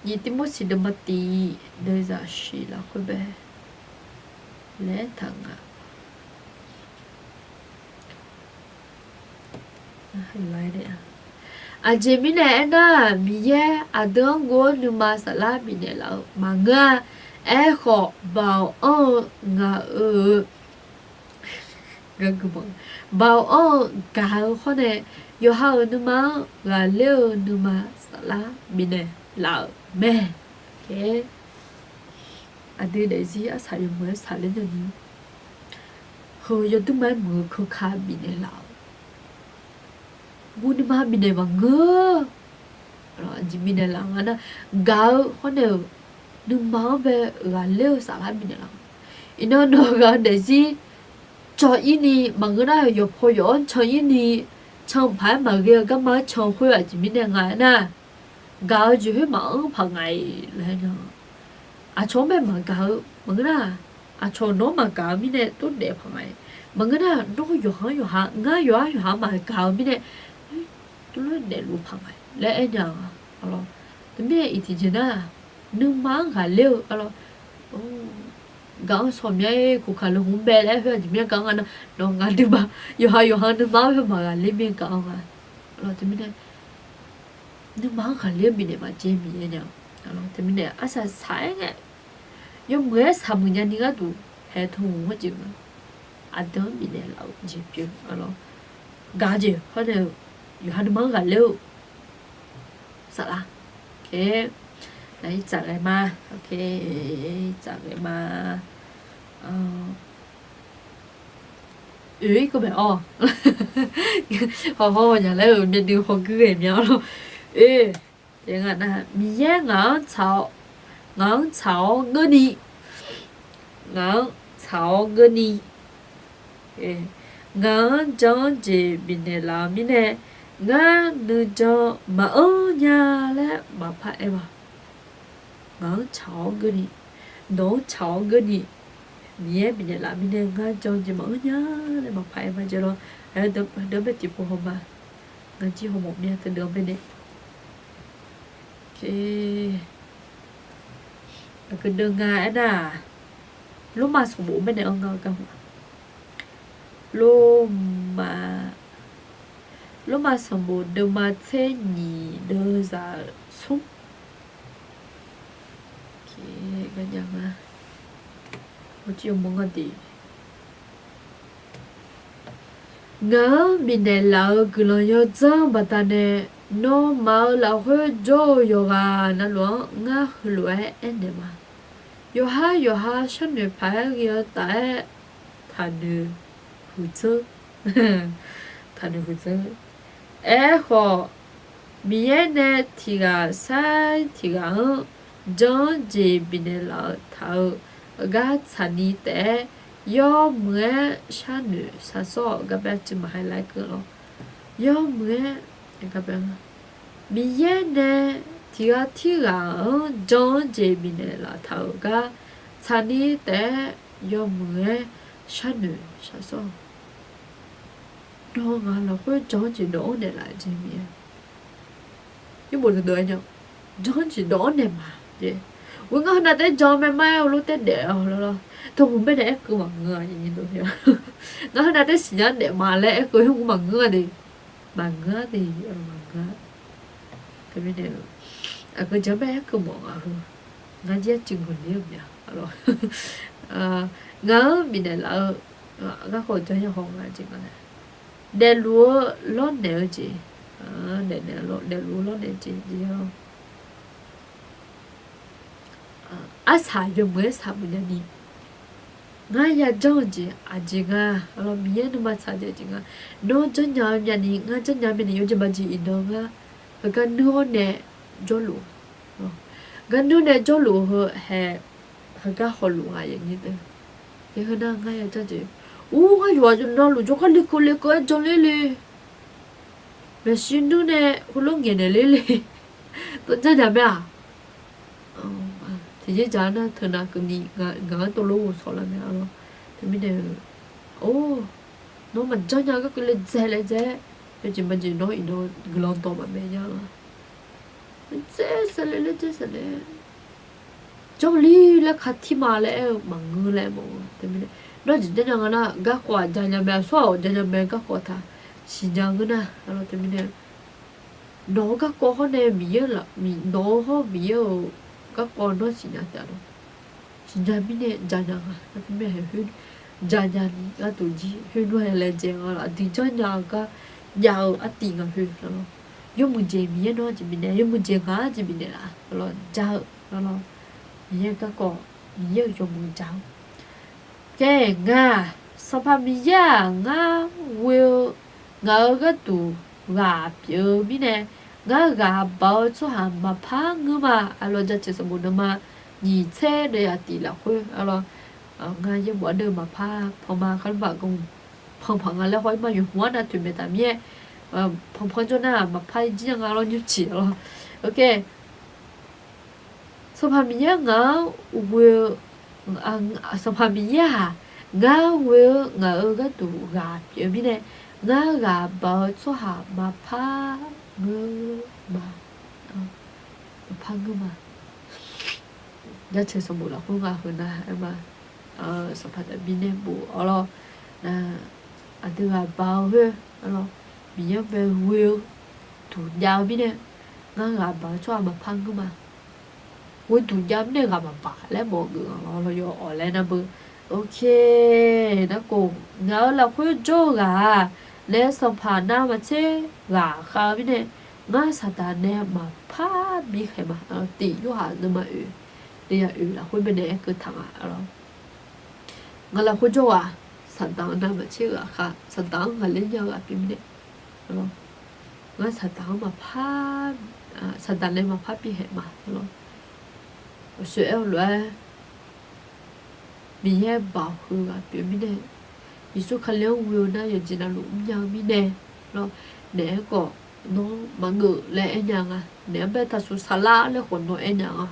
nyiq Tirmorseq deuvma tiq, deuvzaq shiq lafkhoer bae laer taq nga. Aqjeq mirnae aernar, Miqyaer aqdui-anr guv-eu nuima saflar bifnaeq laf-eu maqngeur-a. Aerkhawf, baoq anr-eu ngaq-eu, baoq anr-eu gaq-eu hawr nae, yawqha-euq nuima-anr ghaqler-eu nuima saflar bifnaeq laf-euq mae. Aqdui daefzir arsaq yawmuiq-aer saqler nae ni, heu yawdmr ma-aer muiq-eu keuka bifnaeq laf-euq guv nuima bifnaeq maqngeur. Aqjeq mirnae laf nga nar, gaq-eu hawr nae-euq nuima-anr bae ghaqler-eu saflar bifnaeq laf-eu. Iqnan nawq ghaq-eu daefzir can ir ni maqngeur nar, yawqpaw yawf-anr can ir ni, can paq-aer maqghae-eu garma-anr can khoer aqjeq mirnae nga aernar, gaq-eu jeq khoer maqanr paq nga-iq laer nya. Aqcawq-anr bae maqgaq-eu maqngeur nar, aqcawq nawq-anr maqgaq-eu mirnae tov daef paq nga-iq. Maqngeur nar, nawr yawqha-anr yawqha, ngar yawqha yawqha maqgaq-eu mirnae tov lof daefluf paq nga-iq laer aernya-a lawr. Teumirnae iq tiqjeq nar, nuima-anr ghaqler-eu a lawr. Gaq-anr sawq mya-ir, koqkaq leuhmq-anr bae laer khoer aqjeq mirnae gaq-anr nga nar, nawq ngaq nuima, yawqha yawqha nuima-anr bae maqghaqler mirnae gaq-anr nga. Teumirnae nuima-anr ghaqler-eu bifnaeq maqjae Miqyaer nya. Teumirnae arsaq saq-aer ngae, yawmuiq-aer saqmuiq nyani gharduq haeq tmq-eu jeq nga. Aqdui-anr bifnaeq laf-eu jeq pyeuf-eu a lawr. Gaq-eu jeq hawr nae-eu, yawqha nuima-anr ghaqler-eu saflar. Nar tsaq ghae ma, tsaq ghae ma. Oe, ir keuv bae-awr, hawq hawq nya laer-euq myavnuiv hawguir ghae mya-awr lawr. Oe, Miqyaer ngaq-anr tsaq-awr, ngaq-anr tsaq-awr geurni, ngaq-anr tsaq-awr geurni, ngaq-anr jan-anr jeq bifnaeq laf-eu mirnae, ngar nuijan maqanr nya laer maqpar aer ma. Ngaq-anr tsaq-awr geurni, nawq-anr tsaq-awr geurni, Miqyaer bifnaeq laf-eu mirnae ngar jan-eu jeq maqanr nya laer maqpar aer ma jeq lawr. Aqdui-anr bae tiqpov haw ma. Ngar jir hawmawf mir-a teudeuq-anr baenae. Aqgeu deuv nga aernar-aq, Lormav sanqbof baenae anr nga-eu gar ma. Lormav, Lormav sanqbof deuvma tser nyiq deuvzaq smr. Ngaq-anr bifnaeq laf-euq guiqlanq yawdzanr baqdanae, nawmaf-euq lafkhoer jawr-eu yawqghaq navluf-anr ngar heulof-aer aernaeq ma. Yawqhar yawqha sharnoeq paq-aer ghae-eu taf-aer taqnoeq huiq dzeur. Taqnoeq huiq dzeur. Aerkhawf, Miqyaer nae tiq ghaq sar tiq ghaq-anr jan-anr jeq bifnaeq laf-eu taq-eu gar tsaqni taef-aer Yawmuiq-aer sharnoeq shaqsawr-awq. Garbae cuiv maqhae laer keuv lawr. Yawmuiq-aer, Miqyaer nae tiqghaq tirghaq-anr jan-anr jeq bifnaeq laftaq-euq gar tsaqni taef-aer yawmuiq-aer sharnoeq shaqsawr-awq. Nawr ngaq lafkhoer jan-anr jeq dawq-anr naeqlaf-eu jeq Miqyaer. Yawbof deuqdeuq-aer jan-anr jeq dawq-anr naeq ma jeq. Ghoe ngar heunav taef-aer jan mae ma-aer heulof taef daef-awq lawr. Tawqhmq baenae aerkeuv maqngeur-a. Ngar heunav taef-aer siqnya daef ma laer aerkeuv heughaq maqngeur-a de. Maqngeur-a de, maqngeur-a. Teumirnae aqgeujeq-anr bae aerkeuv mawf ngaq heu. Ngar jir-aer cuiv ngeuq ler-eu mya. Ngaq-anr bifnaeq laf-eu garkawv janr-anr haw nga jeq nga nae, daefluf-eu lawrnaeq-eu jeq, daefluf-eu lawrnaeq-eu jeq jeq-awr, arsaq yawmuiq-aer shaqmuiq nyani, ngar yajanr-eu jeq aqjeq nga. Aqlawq Miqyaer nuima tsaq jeq aqjeq nga. Nawr janrnya-eu myavni ngar janrnya-eu myavni yawjeq majeq iqnan ngar heugar nuir-awr nae jawrluf, gar nuir nae jawrluf heu hae, heugar hawluf nga yaqnyir deuq. Yaheur nar ngar yajanr jeq, ur ngar yawqha navluf jawrgar lekeuv lekeuv-aer janr ler le. Maeqshi nuir nae heulof ngaeqnaeq ler le. Tov janrnya mae-aq. Tiqjeq jaq-anr nar teunav keuvni ngaq-anr tov lof ghovshaw lar mae lawr. Teumirnae-eu, or, nawr maqjanr nya-eu garkeuv laedzae laedzae-aer, yawjeq majeq nawr iqnan guiqlanq dawq maqmae nya-a. Laedzae saqlae, laedzae saqlae, janr li laer ka tir ma laer aer-eu maqngeur laer mawf-eu. Teumirnae nawr jeq janrnya nga nar garkawv-aq janya mae, aqsur-aq janya mae garkawv taq siqnya ngeur nar. Aqlawq teumirnae nawq-eu garkawv hawr nae Miqyaer-eu laf, nawq-eu hawr Miqyaer-euq garkawv nawr siqnya taef-a nawr. Siqnya mirnae janya nga. Teumirnae khoer janya ni gharduq jir khoer nawr-aer laejae nga laf. Aqdui janrnya-eu gar jav-eu artiv nga khoer lawr. Yawmuiq jeq Miqyaer nawr jeq bifnaeq, yawmuiq jeq ngaq-anr jeq bifnaeq laf lawr ja-eu lawr. Miqyaer-eu garkawv, Miqyaer-euq yawmuiq ja-awr Khaer nga, Sanqpaq Miqyaer-aq, ngar ghoe-eu ngaq-euq gharduq ghaq pyeuf-eu mirnae, ngar ghaq baq-eu tsawrhaq maqpar ngeur ma. Aqlawq jaceuq sanqbof deuvma nyiq tser deuv-aq tiq lafkhoer, aqlawq, ngar yaerbof ardeuv maqpar panma kharlbaq gaq panpaq nga laer haw-ir ma. Yawqhmq-anr nav toeqmaeq taf mir-aer, panpan jawr nar maqpar-ir jir nga lawr nymrciq lawr. Sanqpaq Miqyaer ngaq-anr ghoe-eu, Sanqpaq Miqyaer-aq, ngar ghoe-eu ngaq-euq gharduq ghaq pyeuf-eu mirnae, ngar ghaq baq-eu tsawrhaq maqpar ngeur ma. Maqpar ngeur ma. Jaceuq sanqbof lafkhoer nga heu nar aer ma. Sanqpaq Daqbir nae bof-awr lawr, aqdui ghaq baq-eu khoer, Miqyaer bae ghoe-eu duq jav-eu mirnae, ngar ghaq baq-eu tsawrhaq maqpar ngeur ma. Ghoe duq jav mirnae ghaq maqbaq laer mawf-eu geuf-anr lawr yawawq laer nar beu. Ok, narkhof ngaq-euq lafkhoer jawr-eu ghaq-aq, naef sanqpaq navmaqtser ghaq khav-eu mirnae, ngar saqdaq nae maqpar bikhaeq ma. Tiq Yorhaq deuvma oeq, deuvyaq oeq lafkhoer baenae aerkeuv taq nga lawr. Ngaq lafkhoer jawr-aq, saqdaq-anr navmaqtser ghaq khav, saqdaq-anr ghaqler nya-eu ghaq pyeuf mirnae, ngar saqdaq-anr maqpar, saqdaq nae maqpar bikhaeq ma lawr. Aqsoeq aer-eu lof-aer, Miqyaer baoq heu ghaq pyeuf mirnae, Yeqsur Kali-anr ghoe-eu nar yawqjeq navluf mrnya-eu mirnae lawr, naeq-aer khawf nawr maqgeuf laer aernya nga. Naeq-anr bae taqsuq saqlar laer khawf nawr aernya nga.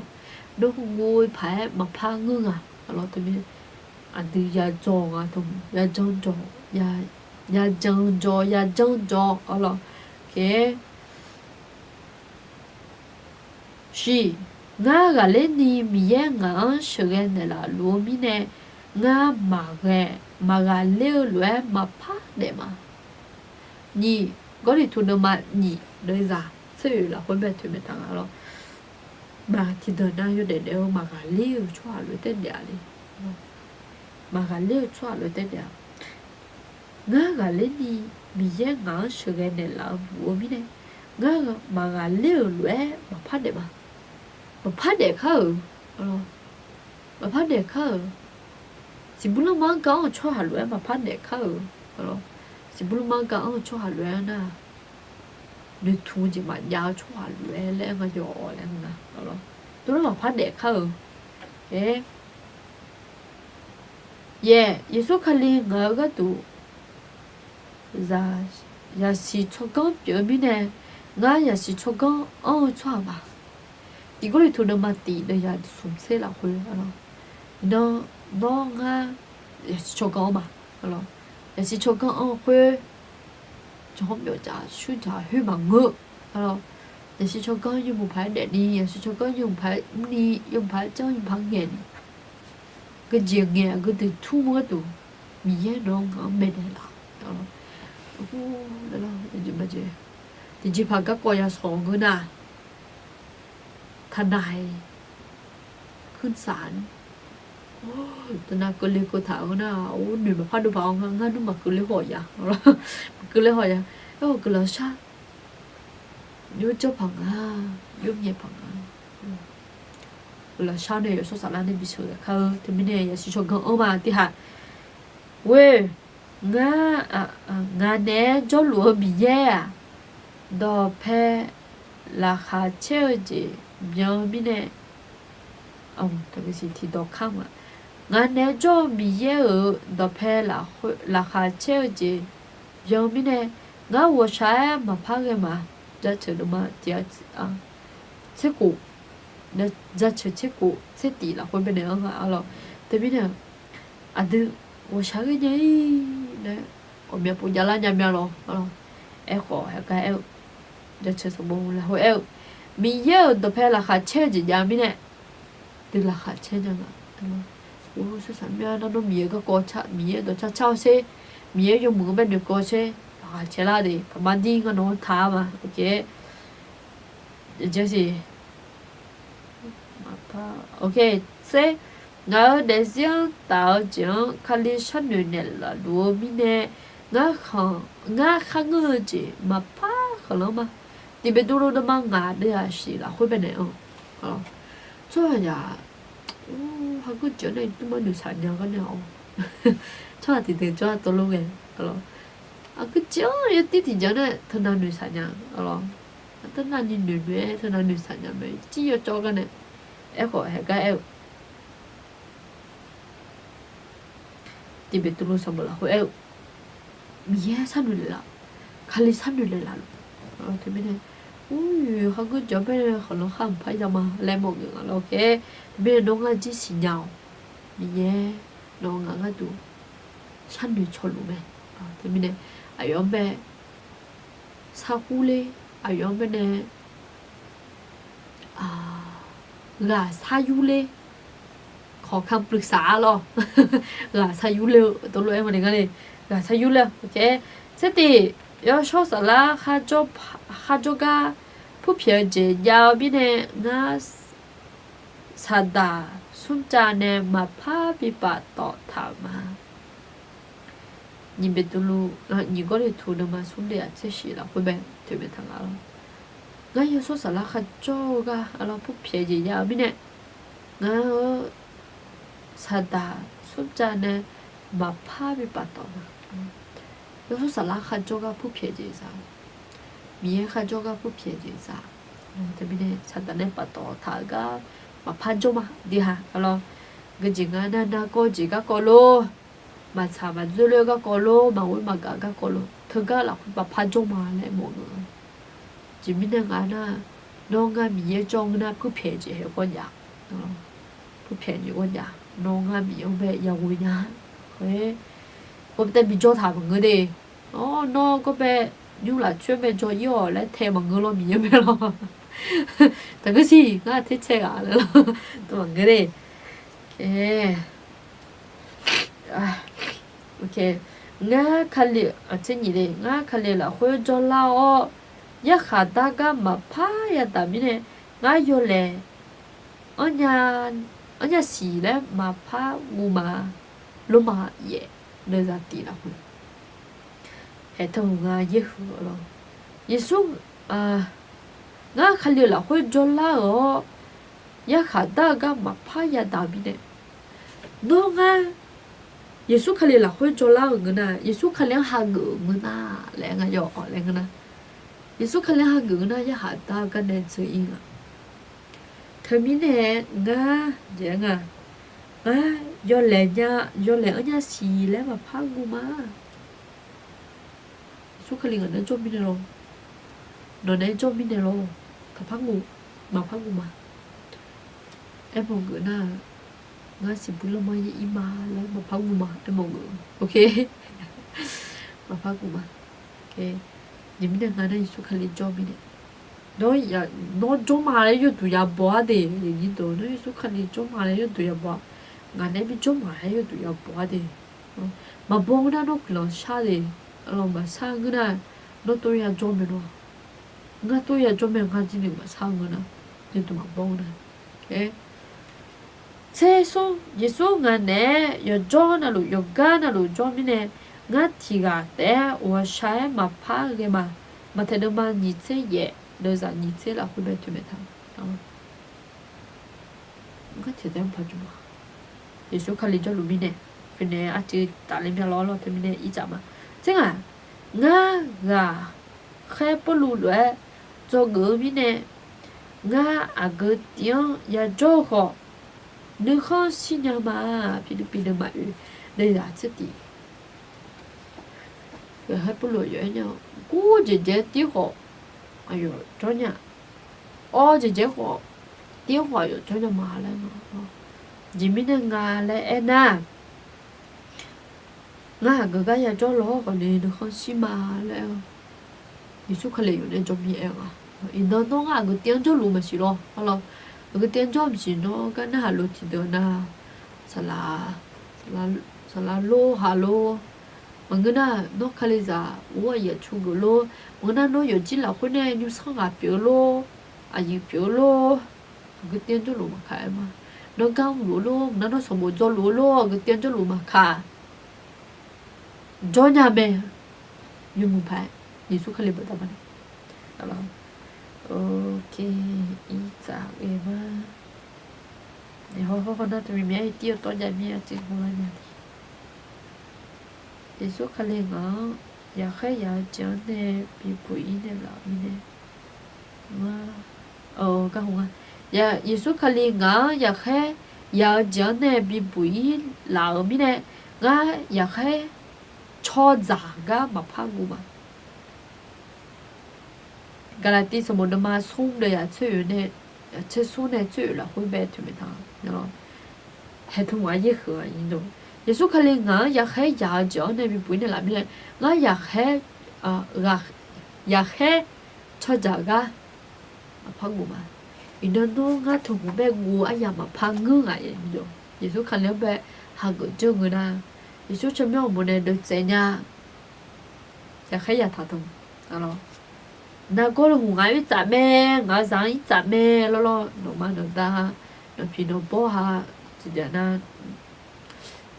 Nawr heughov paq-aer maqpar ngeur nga. Aqlawr teumirnae aqdui yajawr nga teu, yajanr jawr, yajanr jawr, yajanr jawr, aqlawr. Shiq, ngar ghaqler ni Miqyaer ngaq-anr sheuqghae naeqlaf luf-eu mirnae, ngar maqghae, maqghaqler-eu lof-aer maqpar daef ma. Nyiq Gawrliqtu deuvma nyiq deuvzaq tser oeq lafkhoer bae toeqmaeq taq nga lawr. Maq tiqdeuq nav yawdaef daef-eu maqghaqler-euq tsawrhaq lof-aer taef daef-a le. Maqghaqler-euq tsawrhaq lof-aer taef daef-a. Ngar ghaqler ni Miqyaer ngaq-anr sheuqghae naeqlaf-eu luf-eu mirnae, ngar maqghaqler-euq lof-aer maqpar daef ma. Maqpar daef kar-euq, maqpar daef kar-euq. Siqbur lanma-anr ga-anr-eu tsawrhaq lof-aer maqpar daef kar-euq. Siqbur lanma-anr ga-anr-eu tsawrhaq lof-aer nar, noeqtmq-eu jeq maqjav-eu tsawrhaq lof-aer laer ngar yawawq laer nga. Tov lar maqpar daef kar-euq. Yaeq, Yeqsur Kali ngaq-euq gharduq zaq, zaqsiq tsawrganr pyeuf-eu mirnae, ngar zaqsiq tsawrganr anr-eu tsawrhaq ma. Tiq Gawrliqtu deuvma tiq deuv yaq smq tser lafkhoer, nawr, nawr ngar zaqsiq tsawrganr anr ma. Zaqsiq tsawrganr anr-eu khoer, jawqhawr myawfjaf shuirjaq khoer maqngeur. Zaqsiq tsawrganr yawmuiq paq-aer daefni, zaqsiq tsawrganr yawmuiq paq-aer mrni, yawmuiq paq-aer janr, yawmuiq paq-aer ngaeqni, geujeq ngaeq geuduq tur gharduq, Miqyaer nawq-anr ngaq-anr maeqnaeq laf. Tiqjeqpaq garkawv yashawq ngeur nar, taqnaq-iq kursaq-anr, taqnaq keuvle keuv taq-eu nar, or noeq maqpar dov paq-awr ngar nmr maqkeuvle haw ya, maqkeuvle haw ya. Aerkhawf guiqlanq shar, yawr janr paq nga, yawr myaef paq nga. Guiqlanq shar nae yawshawr saflar nae bisheuq kar-eu teumirnae yaqsiq tsawrganr anr ma tiqhaq. Ghoe, ngar, ngaq naeq-aer jawrluf-eu Miqyaer-aq, dawqpae laqkhaq caer-eu jeq byan-eu mirnae, tiqdawq kar ma. Ngaq naeq-aer jawr-eu Miqyaer-euq dawqpae laqkhaq caer-eu jeq byan-eu mirnae, ngar ghawqshaq-aer maqpar ghae ma. Jaceuq deuvma tiq, tserkhof, jaceuq tserkhof tsertif lafkhoer baenaeq-anr ghaq arlawr. Teumirnae aqdui ghawqshaq ghae nya-ir laer ghawqmya pov javlar nya mya lawr. Aerkhawf heugar aer-eu, jaceuq sanqbof lafkhoer aer-eu, Miqyaer-euq dawqpae laqkhaq caer-eu jeq jav-eu mirnae, dui laqkhaq caer nya nga. Or, sursaq mya nar nawr Miqyaer garkawv, Miqyaer dawqcar car-awr sher, Miqyaer yawmuiq-anr bae noeqkawv sher, laqkhaq caer lar de, paqmar dir ngar nawq-anr taq-ar ma. Oke, siq, oke, tser, ngaq-euq daefzir-anr taf-eu jeq-anr Kali sharnoeq naeqlaf luf-eu mirnae, ngar khanq, ngar kharngeur-eu jeq maqpar khanqlanr ma. Tiq Beqtuvluv deuvma ngaq deuv yaq shif lafkhoer baenaeq-anr, tsawrhaqzaq, or, hageuf jeq-anr nae yawtmr mar noeqshaq nya gar nae-awq. Tsawrhaq tiqdeuq jawr-a tov lof ghae, hageuf jeq-anr yawtir tiqjeq-anr nae teunav noeqshaq nya, arlawr. Teunav ni noeq noeq-aer teunav noeqshaq nya mae, cir yawcawv gar nae. Aerkhawf heugar aer-eu, tiq Beqtuvluv sanqbof lafkhoer aer-eu, Miqyaer sharnoeq naeqlaf, Kali sharnoeq naeqlaf luf. Teumirnae, ur, hageuf jeq-anr bae khanqlanr khar mqpar ya ma laer mawf geuf nga lawr. Oke, teumirnae nawr ngar jir siqnya-awq. Miqyaer nawq-eu ngaq gharduq sharnoeq cawluf mae. Teumirnae aqyawf-anr bae sarhur ler, aqyawf-anr bae nae ghaq sar yur ler, ขอคำปรึกษา arlawr. Ghaq sar yur ler-eu tov lof-aer mawf naeq ngar le, ghaq sar yur ler-eu. Oke, tsertif, yawshawr saflar kharjawr gar purpyaeq-eu jeq jav-eu mirnae ngar saqdaq smrcav nae maqpar bi paftawf taq-euq ma. Nyiq Beqtuvluv, nyiq Gawrliqtu deuvma smr deuv yaq tser shif lafkhoer bae toeqmaeq taq nga lawr. Ngar yawshawr saflar kharjawr-eu gar arlawr purpyaeq jeq jav-eu mirnae, ngar-eu saqdaq smrcav nae maqpar bi paftawf ma. Yawshawr saflar kharjawr gar purpyaeq jeq za, Miqyaer kharjawr gar purpyaeq jeq za. Teumirnae saqdaq nae paftawf taq-eu gar maqpar jawr ma. Diqhaq arlawr, geujeq nga nar nargawr jeq garkawv lor, maqtsaq maqdzoer lof-aer garkawv lor, maqghoer maqgaq garkawv lor, teugar lafkhoer maqpar jawr ma laer mawf-eu. Aqjeq mirnae nga nar, nawr ngar Miqyaer jawr ngeur nar purpyaeq jeq hae gawr jav, purpyaeq jeq gawr jav, nawr ngar Miqyaer-anr bae yaghoe nya-a. Khoer, khoer bae tae bijawr taq maqngeur de. Awr, nawr gawr bae nymr lafcoer bae jawr-ir-awq laer tae maqngeur lawr, Miqyaer mae lawr. Taqgeur siq, ngar tercae ghaq laer lawr, tov maqngeur de. Ngar Kali, ngar Kali lafkhoer jawrlar-awr, yarkhaq dar gar maqpar yadaq mirnae, ngar yawlaeq anrnya siq laer maqpar guv ma, Lormav yaef, deuvzaq tif lafkhoer. Haeq teu nga yaerhuiq-eu lawr. Yeqsur, ngar Kali-euq lafkhoer jawrlar-euq-awr, yarkhaq dar-eu gar maqpar yadaq-eu mirnae, nawr ngar Yeqsur Kali lafkhoer jawrlar-euq ngeur nar, Yeqsur Kali-anr hageuf-euq ngeur nar laer ngar yaw-awq laer ngeur nar, Yeqsur Kali-anr hageuf ngeur nar yarkhaq dar-eu gar nae dzeur-ir nga. Teumirnae ngar jeq-aer nga, Ngar yawlaeq nya, yawlaeq-anr nya siq laer maqpar guv ma. Yeqsur Kali ngaq nae jawr mirnae lawr, nawq nae jawr mirnae lawr, taqpar guv, maqpar guv ma. Aermawf geuf nar, ngar siqbuir lanma yaer ir ma laer maqpar guv ma. Aermawf geuf, ok, maqpar guv ma. Jeq mirnae nga nar Yeqsur Kali jawr mirnae, nawr jawr ma laer yawduq yabaw-ar de. Nawr Yeqsur Kali jawr ma laer yawduq yabaw-a. Ngaq nae bi jawr ma laer yawduq yabaw-ar de. Maqbaw ngeur nar nawr guiqlanq shar de. Aqlawq maqshar ngeur nar, nawr tov yajawr mae nawr. Ngar tov yajawr mae, ngar jir ni maqshar ngeur nar, yawduq maqbaw ngeur nar. Tser smr, Yeqsur ngaq naeq-aer yawqjawr navluf yawqgar navluf jawr mirnae, ngar tiq ghaq taef-aer ghawqshaq-aer maqpar ghae ma. Maqtaeq deuvma nyiq tser yaef, deuvzaq nyiq tser lafkhoer bae toeqmaeq taq. Ngar tiq ghaq taef-aer maqpar jawr ma. Yeqsur Kali jawrluf mirnae, khoernae arcuiv tafler mya lawr lawr teumirnae irtsaf ma. Tser ngaq, ngar ghaqkhaer Pawrluv lof-aer dzawgeuf-eu mirnae, ngar aqgeu tiv-anr yajawr-eu khawf, nuikhanr shir nya ma. Pirlirpiv deuvma oeq, deuvzaq tser tif. Ghaqkhaer Pawrluv aqyawf aernya, gor jeqjaeq tir khawf aqyawf jawr nya, awr jeqjaeq khawf tir khawf aqyawf jawr nya ma laer nga. Jeq mirnae nga laer aernar, ngar aqgeu gar yajawr lawr khawfni nuikhanr shir ma laer aer-eu. Yeqsur Kali yawf nae jawr mir aer-eu nga. Iqnan nawr ngar aqgeu tiv-anr jawrluf maqsiq lawr, arlawr, aqgeu tiv-anr jawr maqsiq nawr gar narhaq luf tiqdeuq nar, saqlaq, saqlaq lor haq lor. Maqngeur nar, nawr Kalizaq ur aqyuif aqtsu geuf lor. Maqngeur nar, nawr yawqjir lafkhoer nae nymrsanr ghaq pyeuf-eu lor, aqyuif pyeuf-eu lor. Aqgeu tiv-anr jawrluf maqkaq aer ma. Nawr gar mrluf-eu lor, maqngeur nar, nawr sanqbof dzawluf-eu lor, aqgeu tiv-anr jawrluf maqkaq. Jawr nya mae. Yawmuiq paq-aer Yeqsur Kali baqda ma nae, irtsaq ghae ma. Hawr hawr nar teumirnae tir-eu tawv jav mir-a, teumirnae Yeqsur Kali ngaq-anr yaqkhaer yaq-eu jeq-anr nae bibuq-ir naeqlaf-euq mirnae, gar, Yeqsur Kali ngaq-anr yaqkhaer yaq-eu jeq-anr nae bibuq-ir laf-euq mirnae, ngar yaqkhaer tsawrdzaq gar maqpar guv ma. Gaqlaqtiv sanqbof deuvma smr deuv yaq tser oeq nae, tser smr nae tser oeq lafkhoer bae toeqmaeq taq-a. Haeq tmq aqyaer huiq-a. Yeqsur Kali ngaq-anr yaqkhaer yaq-eu jeq-anr nae bibuq-ir naeqlaf mirnae, ngar yaqkhaer, yaqkhaer tsawrdzaq gar maqpar guv ma. Iqnan nawr ngar tmq bae guv aryamq maqpar ngeur ngaq-a. Yeqsur Kali-anr bae hageuf janr ngeur nar, Yeqsur tsawrmyanr uqmov nae deuvtsaev nya. Yaqkhaer yaq taq tmq, arlawr, nargawr luf hmq ngaq-anr irtsaf mae, ngaq-eu zaq-anr irtsaf mae lawrlawr, nawqma nawqda, nawqpiq nawqbawr ha, tiqjeq nar,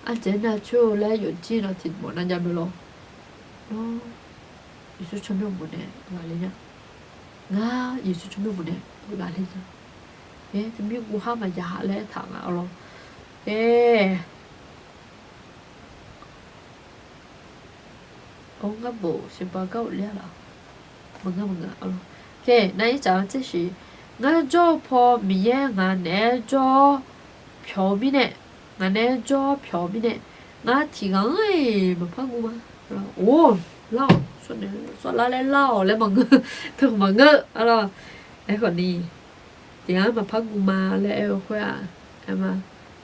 ardzaeq-aer nar coer-eu laer yawfjir nawq tiqmawf nar jav mae lawr. Nawr Yeqsur tsawrmyanr uqmov nae ghaqler nya. Ngar Yeqsur tsawrmyanr uqmov nae ghaqler nya. Aer, teumirnae guv har maqya laer aertaq nga, arlawr. Aer, ngar bof siqba gar ghofler-a laf. Maqngeur maqngeur, arlawr. Nar irtsaf-anr tser shiq. Ngar jawr-eu paw Miqyaer ngaq naeq-aer jawr-awr pyawq-eu mirnae, ngaq naeq-aer jawr-awr pyawq-eu mirnae, ngar tiq ghaq-anr-iq maqpar guv ma. Or, lar-awq, sawrlar laer lar-awq laer maqngeur, teu maqngeur, arlawr. Aerkhawf ni, tiq ghaq-anr maqpar guv ma laer aer-eu khoer-aq, aer ma,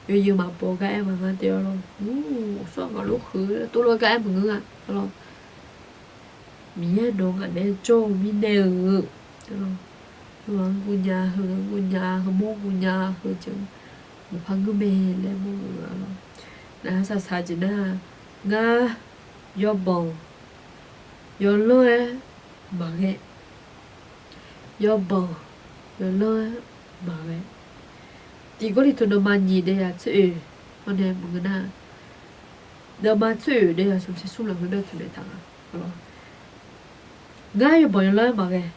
yawzeu maqbaw gar aer ma ngar te, arlawr. Ur, sawr ngaq lof huiq-eu tov lof gar aer maqngeur-a, arlawr. Miqyaer nawq ngaq naeq-aer jawr-eu mirnae-eu, yawqha-anr guv nya, heu-anr guv nya, heumawr guv nya, heu jeq maqpar ngeur mae laer mawr-eu, arlawr. Nar saqsaq jeq nar, ngar yawbanq yawlanr-aer maqghae. Yawbanq yawlanr-aer maqghae. Tiq Gawrliqtu deuvma nyiq deuv yaq tser oeq, awr nae maqngeur nar, deuvma tser oeq deuv yaq smq tser smr lafkhoer bae toeqmaeq taq nga. Ngar yawbanq yawlanr-aer maqghae.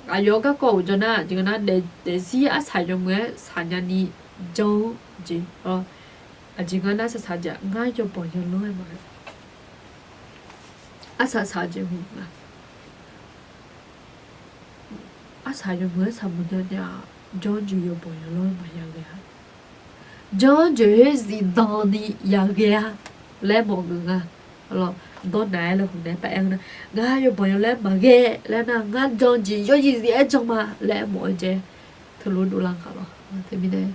Aqyawf-eu garkawv uqdzan nar, jeq nga nar, daefzir arsaq yawmuiq-aer saqnya ni janr-anr jeq. Aqjeq nga nar saqsaq jeq, ngar yawbanq yawlanr-aer maqghae. Arsaq saq jeq hmq nga. Arsaq yawmuiq-aer saqmuiq nya nya-aq, janr-anr jeq yawbanq yawlanr-aer maqya ghae-a. Jan-anr jeq-aer zifdan ni yaghae-a laer mawf-eu nga. Arlawr, dawrnaq-aer laer hmq nae par aer-eu nar, ngar yawbanq yawlaer maqghae laer nar, ngar jan-eu jeq yawzif zif-aer jan ma laer mawf-eu jeq teulof dovlar nga lawr. Teumirnae,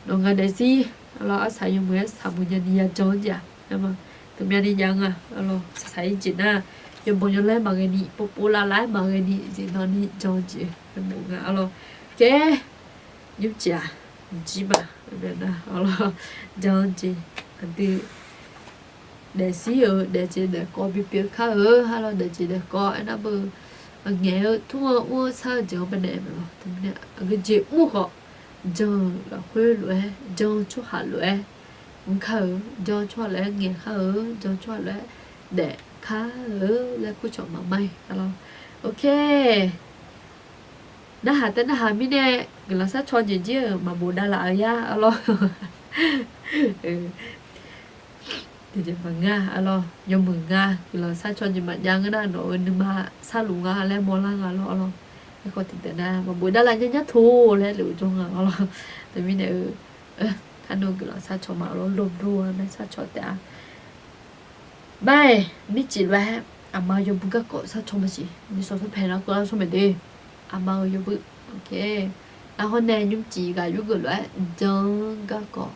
nawq nga daefzir, arlawr, arsaq yawmuiq-aer saqmuiq nyani yajan-anr jeq-aq, aer ma, teumyav ni jav nga. Arlawr, saqsaq-ir jeq nar, yawbanq yawlaer maqghae ni, povpov lavlav-aer maqghae ni, zifdan ni jan-eu jeq mawf nga. Arlawr, khaer, nymrcif-aq, jir ma, arlawr, jan-eu jeq, aqdui daefzir-euq daefjeq daefkawv bipyeuf kar-eu, arlawr, daefjeq daefkawv aernar beu, ngaeq-eu tmr-eu mr-eu sar-eu jeq-anr baenae maeqlawr. Teumirnae aqgeujeq mr khawf, jan-eu lafkhoer lof-aer, jan-eu tsawrhaq lof-aer mr kar-eu, jan-eu tsawrhaq lof-aer ngaeq kar-eu, jan-eu tsawrhaq lof-aer daef kar-eu laer kurcawq maqmar-iq, arlawr. Ok. Narhaq taef narhaq mirnae, guiqlanq sharcaw jeq jir-euq maqbof davlaf-eu yar, arlawr. Tiqjeq maqngeur-a, arlawr, yawmuiq nga, guiqlanq sharcaw jeq maqjav ngeur nar, nawq-euq nuima sharluf nga laer mawrlar nga lawr, arlawr. Aerkhawf tiqdeuq nar maqbof davlaf nya nyar to laer luf jawr nga, arlawr. Teumirnae-eu, kar nar guiqlanq sharcaw ma, arlawr, lawr dov-a nae sharcaw taef-a. Baer, mircif lof-aer aqma yawbui garkawv sharcaw maqsiq, nishawq sanrpaeq nar keuv lar shawr maeq de. Aqma-euq yawbui, ok. Nar hawr nae nymrcif ghaq yurgeuf lof-aer jan-anr garkawv,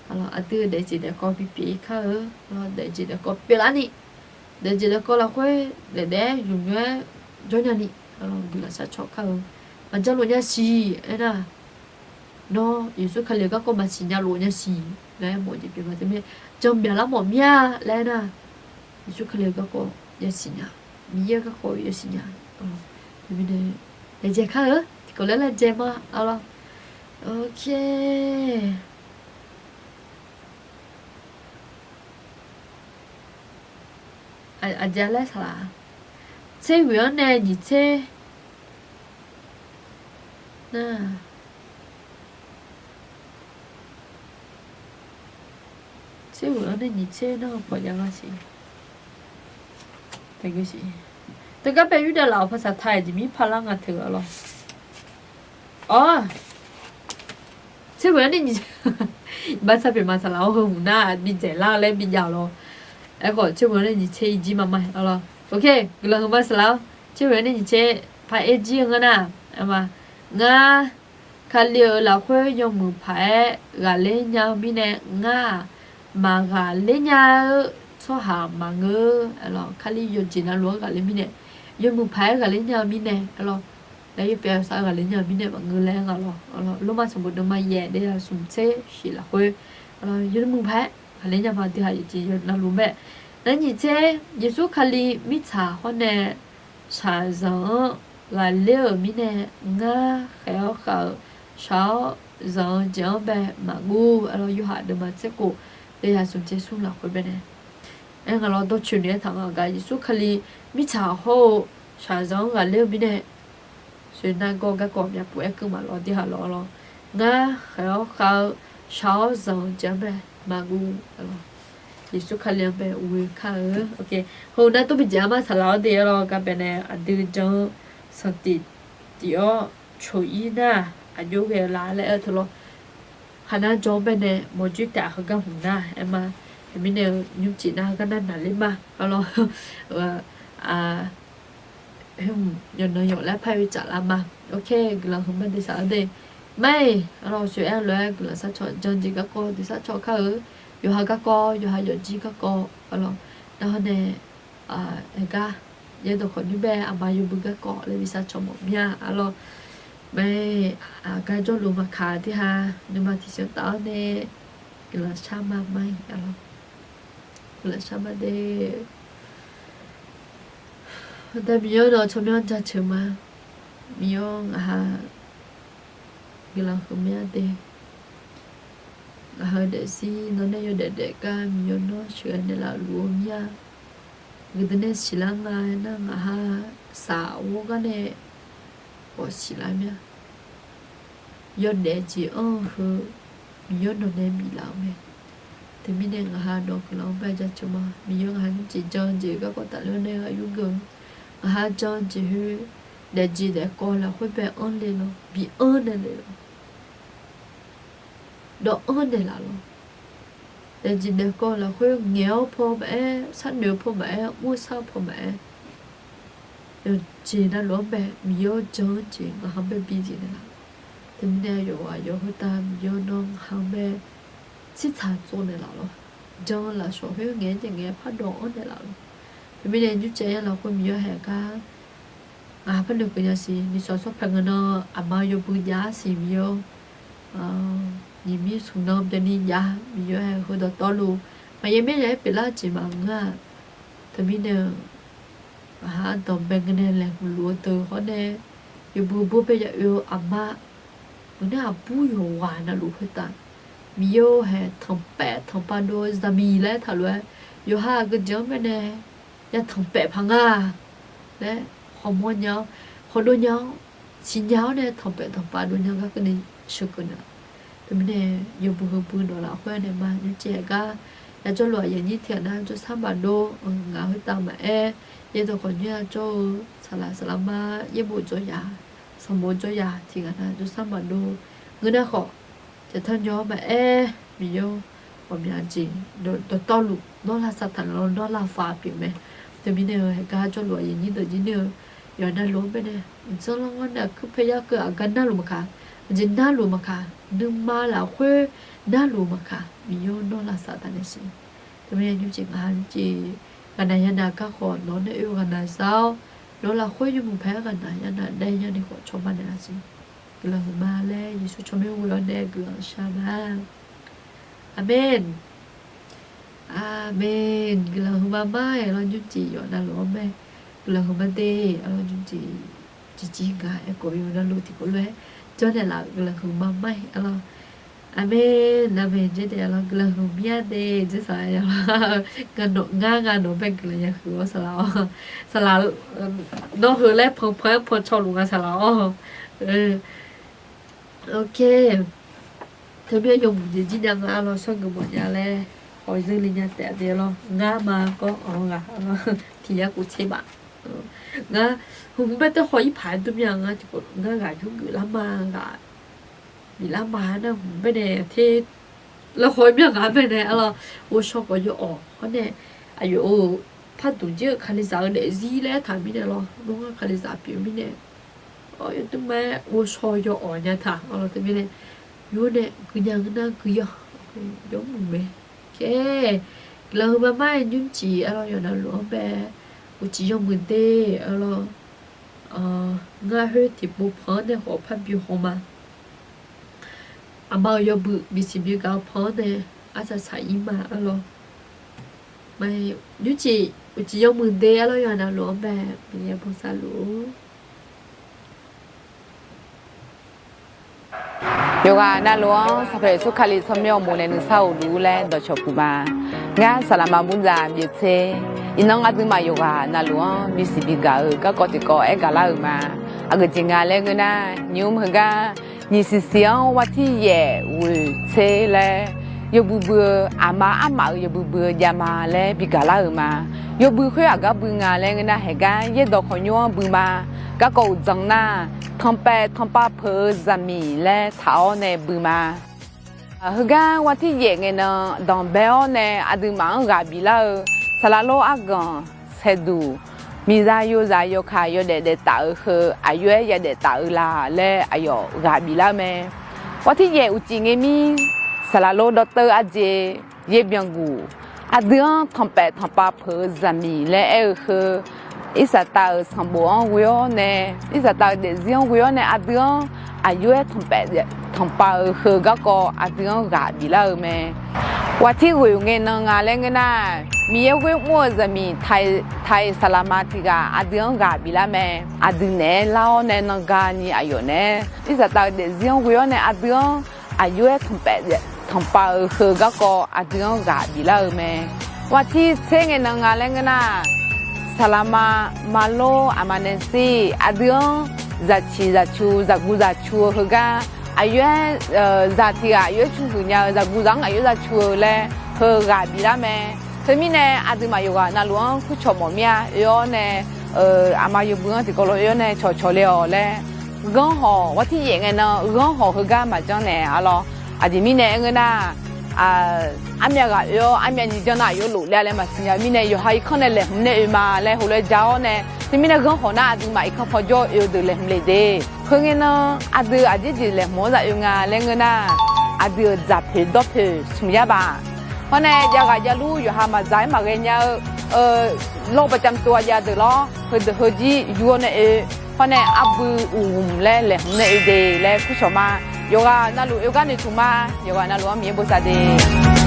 aqdui daefjeq daefkawv bipyeuf-ir kar-eu, daefjeq daefkawv pyeuflarni, daefjeq daefkawv lafkhoer daefdaef-aer ymqmq-aer jawrnya ni, guiqlanq sharcaw kar-eu, maqjan lof nya siq aernar, nawr Yeqsur Kali-euq garkawv maqsiq nya lof nya siq laer mawf jeq pyeuf ma. Teumirnae jan byaqlar mawf mir-a laer aernar, Yeqsur Kali-euq garkawv yasiq nya, Miqyaer-euq garkawv yasiq nya. Teumirnae laejae kar-eu, tiqkawv laer laejae ma, arlawr. Ok. Aqjeq laer saqlaq, tser ghoeq-anr nae nyiq tser nar, tser ghoeq-anr nae nyiq tser nar pawqjav nga siq. Teugar bae Yurdav laf-awq paqsaq taq-aer jeq mir paqlar nga teu-a lawr. Awr, tser ghoeq-anr nae nyiq, iqbax sar pyeuf ma saqlaq-awr heu hmq nar bidzaeq lar-eu laer bijav-awq lawr. Aerkhawf tser ghoeq-anr nae nyiq tser ir jir ma ma-a lawr. Ok, guiqlanq heu ma saqlaq-awr, tser ghoeq-anr nae nyiq tser paq-aer jir-eu ngeur nar, aer ma, ngar Kali-euq lafkhoer yawmuiq paq-aer ghaqler nya-eu mirnae ngar-aq, maqghaqler nya-eu tsawrhaq maqngeur. Kali yawqjeq navluf-anr ghaqler mirnae, yawmuiq paq-aer ghaqler nya-eu mirnae, arlawr, laer yawpyav yawsar ghaqler nya-eu mirnae maqngeur laer nga lawr. Lormav sanqbof deuvma yaeq deuvya smq tser shiq lafkhoer, yawmuiq paq-aer ghaqler nya ma dui-aq yawqjeq yawqjeq navluf mae. Nar nyiq tser, Yeqsur Kali mirtsaq hawr nae shaqzanq-anr ghaqler-euq mirnae ngar khaeq-awr khav-eu shaq-awr zanq-eu jeq-anr bae maqguv. Arlawr, yorhaq deuvma tser khof deuvya smq tser smr lafkhoer baenae aer nga lawr. Dawrcoeni aertaq nga gar Yeqsur Kali mirtsaq hawr-eu shaqzanq-anr ghaqler-eu mirnae, soeqnav gawr garkawv myavpuf-aer keuv maqlawr dui-aq lawr, arlawr, ngar khaeq-awr khav-eu shaq-awr zanq-eu jeq-anr bae maqguv. Yeqsur Kali-anr bae ghoe kar-eu. Ok, heu nar tov bijeq armar saqlaq-awr de, arlawr, gar baenae aqdui jan-eu sanqtif tif-awr coq-ir nar, aqjox ghae-eu la laer aer-eu teu lawr. Khaqnav jawr-anr baenae mawrjoer taef-aq heugar hmq nar aer ma. Heumirnae-eu nymrcif nar heugar nar naqler ma, arlawr. Hmq, yawqnan yawq laer par-eu tsaflar ma. Ok, guiqlanq heu ma de saq-awr de. Mar-iq, arlawr, soeq aer-eu lof-aer guiqlanq sharcaw jan jeq garkawv de sharcaw kar-eu. Yawqha garkawv, yawqha yawqjir garkawv, arlawr, nar hawr nae, heugar, yaerdawq khawf nymr bae aqma yawbui garkawv laer bi sharcaw mawf mir-a, arlawr. Mar-iq, aqgar jawrluf maqkaq dui-aq, nuima tiqsiq taf-awr nae guiqlanq shar ma mar-iq, arlawr. Guiqlanq shar ma de. Aqda Miqyaer nawq tsawrmyanr jaceuq ma. Miqyaer ngaqha guiqlanq huiqmya de. Ngaqha-eu daefzir nawr nae yawdaef daef gar Miqyaer nawr sheuqghae naeqlaf luf-eu mir-a. Guiqdui nae siqlar nga aernar ngaqha saq ghawrgar nae khawf siqlar mir-a. Yawdaef jeq anr-eu heu Miqyaer nawq nae biflaf-eu mae. Teumirnae ngaqha nawq-eu guiqlanq-anr bae jaceuq ma. Miqyaer ngaqha nymrcif jan-eu jeq garkawv tafler-awr nae ghaq yurgeuf-eu, ngaqha jan-eu jeq khoer daefjeq daefkawv lafkhoer bae anr le lawr, bi anr nae le lawr. dawv-anr naeqlaf lawr. Daefjeq daefkawv lafkhoer ngaeq-awr paw maqaer, sharnoeq-eu paw maqaer, mr-eu shar-eu paw maqaer, yawqjeq navluf-anr bae Miqyaer-awr jan-eu jeq ngaq-anr bae bi jeq naeqlaf. Teumirnae yawqghaq yawq khoertav Miqyaer-awr nawr ngaq-anr bae tsirtsaq tsov naeqlaf lawr. Jan-eu lafshawq khoer ngaeq-aer jaeq ngaeq-aer pardawq-anr naeqlaf lawr. Teumirnae nymrcaev-aer lafkhoer Miqyaer haeq gar ngaq-anr par noeqkeuv nya siq. Nishawq shawr paeq ngeur nan aqma yawbui jav-ar siq Miqyaer-awr. Nyiq mir smq nan byanni jav Miqyaer haeq heudawq tawvluf maqyaer mirnae-aer pyeuflar-eu jeq maqngeur-aq. Teumirnae-eu ngaq-anr ardanq bae ngeur nae laeqhmq luf-eu deuq hawr nae, yawbui bur bae ya oe-eu aqma, maqngeur nar aqbur yawqghaq navluf khoertav Miqyaer-or haeq tanqpaef tanqpav dov-eu zaqmiq laer taqlof-aer, yawqha aqgeujeq-anr bae nae ya tanqpaef paq nga laer hawmawr nya-awr, hawdov nya-awr, siqnya-awr nae tanqpaef tanqpav dov nya-eu gar keuvni sheuqkeuv naeq. Teumirnae yawbui heubui nawq lafkhoer nae ma nymrcaev haeq gar ya jawrluf aqyuif aqnyir tiq ghaq nar jawrsar maqdov, ngaq khoertav maqaer, yaerdawq khawf nymr ya jawr-eu saqlaq saqlaq ma, yaerbof jawr ya, sanqbof jawr ya tiq ghaq nar jawrsar maqdov, ngeur nar khawf, caeqtanr nya-awr maqaer, Miqyaer-or, ghawqmya jeq dawqtawvluf nawr lavsav taq nawr lavfav pyeuf mae. Teumirnae-eu haeq gar jawrluf aqyuif aqnyir deuq jir nar-eu, yawqha navluf-anr bae nae mqdzanr lanr-anr nae aqkuir pae yarkeuv aqgar narluf maqkaq, aqjeq narluf maqkaq, nuima lafkhoer narluf maqkaq, Miqyaer-or nawr lavsav taq naeq siq. Teumirnae nymrcif ngaq nymrcif ghaqnaq yanaq garkhawf nawq-anr nae oe-eu ghaqnaq za-awr, nawq lafkhoer yawmuiq paq-aer ghaqnaq yanaq daef nyani khawf cawba naeqlaf siq. Guiqlanq huiqma laer Yeqsur tsawrmyanr ghoe-awr nae guiqlanq shar ma. Aqmeq. Aqmeq. Guiqlanq huiqma mar-aer lawr nymrcif yawf navluf-anr mae. Guiqlanq huiqma de-aer lawr nymrcif, ciqcir gaq-aer kawv yawf navluf tiqkawv lof-aer jawrnaeq laf-euq guiqlanq huiqma mar-aer lawr. Aqmeq, aqmeq, jawrnaeq laf-awr guiqlanq huiqma de, jawr saqlaq ya lawr. Ngar ngar ngar nawq bae guiqlanq ya huiq-awr saqlaq-awr, saqlaq, nawr heu laer panpan-aer pancaw luf nga saqlaq-awr. Ok. Teumirnae yawmuiq jeq jir nya nga-a lawr, sargeuf mawf nya laer hawq zeur le nya taef-a de lawr. Ngar ma kawr-anr ghaq-a lawr, tiq yar kov tser baf. Ngar hmq bae taef haw ir paq-aer dur mya ngar tiqkawv ngar ghaq yurgeuf lar ma, ghaq biflar ma nar hmq bae nae ter lawr haw-ir mya ghaq bae nae-a lawr. Ghovshaw khawf yawawq hawr nae aqyawf-euq parduq jir-eu kalizaq-eu daefzir laer taq mirnae lawr, ngar kalizaq pyeuf mirnae yawdmr ma-aer ghovshaw yawawq nya taq-a lawr. Teumirnae yur nae guinya ngeur nar guiya yawmuiq mae. Guiqlanq huiqma mar-aer nymrcif-a lawr yawf navluf-anr bae uqcif yawmuiq de-a lawr. Ngar khoer tiqpov pan-anr nae khawf parbi haw ma. Aqma-euq yawbui bisiq bigaq-eu pan-anr nae arsaq saq-ir ma-a lawr. Nymrcif uqcif yawmuiq de-a lawr yawf navluf-anr bae Miqyaer bosav luf-ur. Yawqghaq navluf-anr Sanqpaq Yeqsur Kali tsawrmyanr uqmov nae nuisar of luf-ur laer dawqcawq puq ma. Ngar saqlaqma murdzaq byaev tser, iqnan aqduimaf yawqghaq navluf-anr bisiq bigaq-eu garkawv tiqkawv aer gaqlar-euq ma. Aqgeujeq nga laer ngeur nar, nymq-mr heugar nyiq siq siq-anr war tir yaef ghoeq tser laer yawbui bui-eu aqma armaf-euq yawbui bui-eu javma laer bigaq lar-euq ma. Yawbui khoer aqgar bui nga laer ngeur nar, haeq gar yaerdawq khawqnymr-anr bui ma. Garkawv uqdzan nar, tanqpaeq tanqpav peuq-eu zaqmiq laer taq-awr nae bui ma. Heugar war tir yaef ngae nan danqbae-awr nae aqduimaf-anr ghaq biflar-eu saqlaq lor arganq saeqduq miqzaq yozaq yawkaq yawdaef daef taf-eu heu aqyawf-aer yadaef taf-eu la laer aqyawf ghaq biflar mae. War tir yaef uqcif ngae mir, saqlaq lor dawrteuv arjeq, yaerbyan guq, aqdui-anr tanqpaeq tanqpav peuq-eu zaqmiq laer aer-eu heu, irsaqtav-euq sanqbof-anr ghoe-awr nae, irsaqtav-euq daefzir-anr ghoe-awr nae aqdui-anr aqyawf-aer tanqpaeq tanqpav-eu heu garkawv aqdui-anr ghaq biflar-eu mae. War tir ghoeq ngae nan nga laer ngeur nar, Miqyaer ghoer mr-eu zaqmiq taiq saqlaqma tiq ghaq aqdui-anr ghaq biflar mae. Aqdui naeq-aer lar-awr nae nan gani aqyawf naeq-aer irsaqtav-euq daefzir-anr ghoe-awr nae aqdui-anr aqyawf-aer tanqpaeq tanqpav-eu heu garkawv aqdui-anr ghaq biflar-eu mae. War tir tser ngae nan nga laer ngeur nar, saqlaqma, marlor, aqma nae sir aqdui-anr zaqciq zaqcu zaqguq zaqcu-eu heugar aqyawf-aer zaq tiq ghaq aqyawf-aer cuhuiq nya-eu zaqguq zaq-anr aqyawf-aer zaqcu-eu laer heu ghaq biflar mae. Teumirnae aqduimaf yawqghaq navluf-anr kurcawq mawf mir-a oe-awr nae, aqma yawbui-anr tiqkawv lof oe-awr nae cawqcawq le-awq laer ghanr hawq war tir yaef ngae nan ghanr hawq heugar maqjanr naeq-a lawr. Aqjeq mirnae aer ngeur nar, armyav ghaq oe-awr armyav nyiq janr nar aqyawf lof laer laer maqsiq nya-eu mirnae, yawqha irkanr nae laeqhmq nae oe ma laer heulof-aer ja-awr nae, teumirnae ghanr khawf nar aqduimaf irkanr paw jawr-eu oe-eu deuq laeqhmq le de. Khoerngae nan aqdui aqjeq jeq laeqhmq-anr za oe nga laer ngeur nar, aqdui-euq dzaqpoeq dawrpoeq smq yar baf. Hawr nae jav ghaq javlur yawqha maqdzaq-aer maqghae nya-eu lawr baqcam tov-a jav deuq lawr, heudeuq heujir yur-awr nae oe. Hawr nae arbui uqghmq laer laeqhmq nae oe de laer kurcawq ma. Yawqghaq navluf oe gar noeqtmq ma. Yawqghaq navluf-anr Miqyaer bosav de.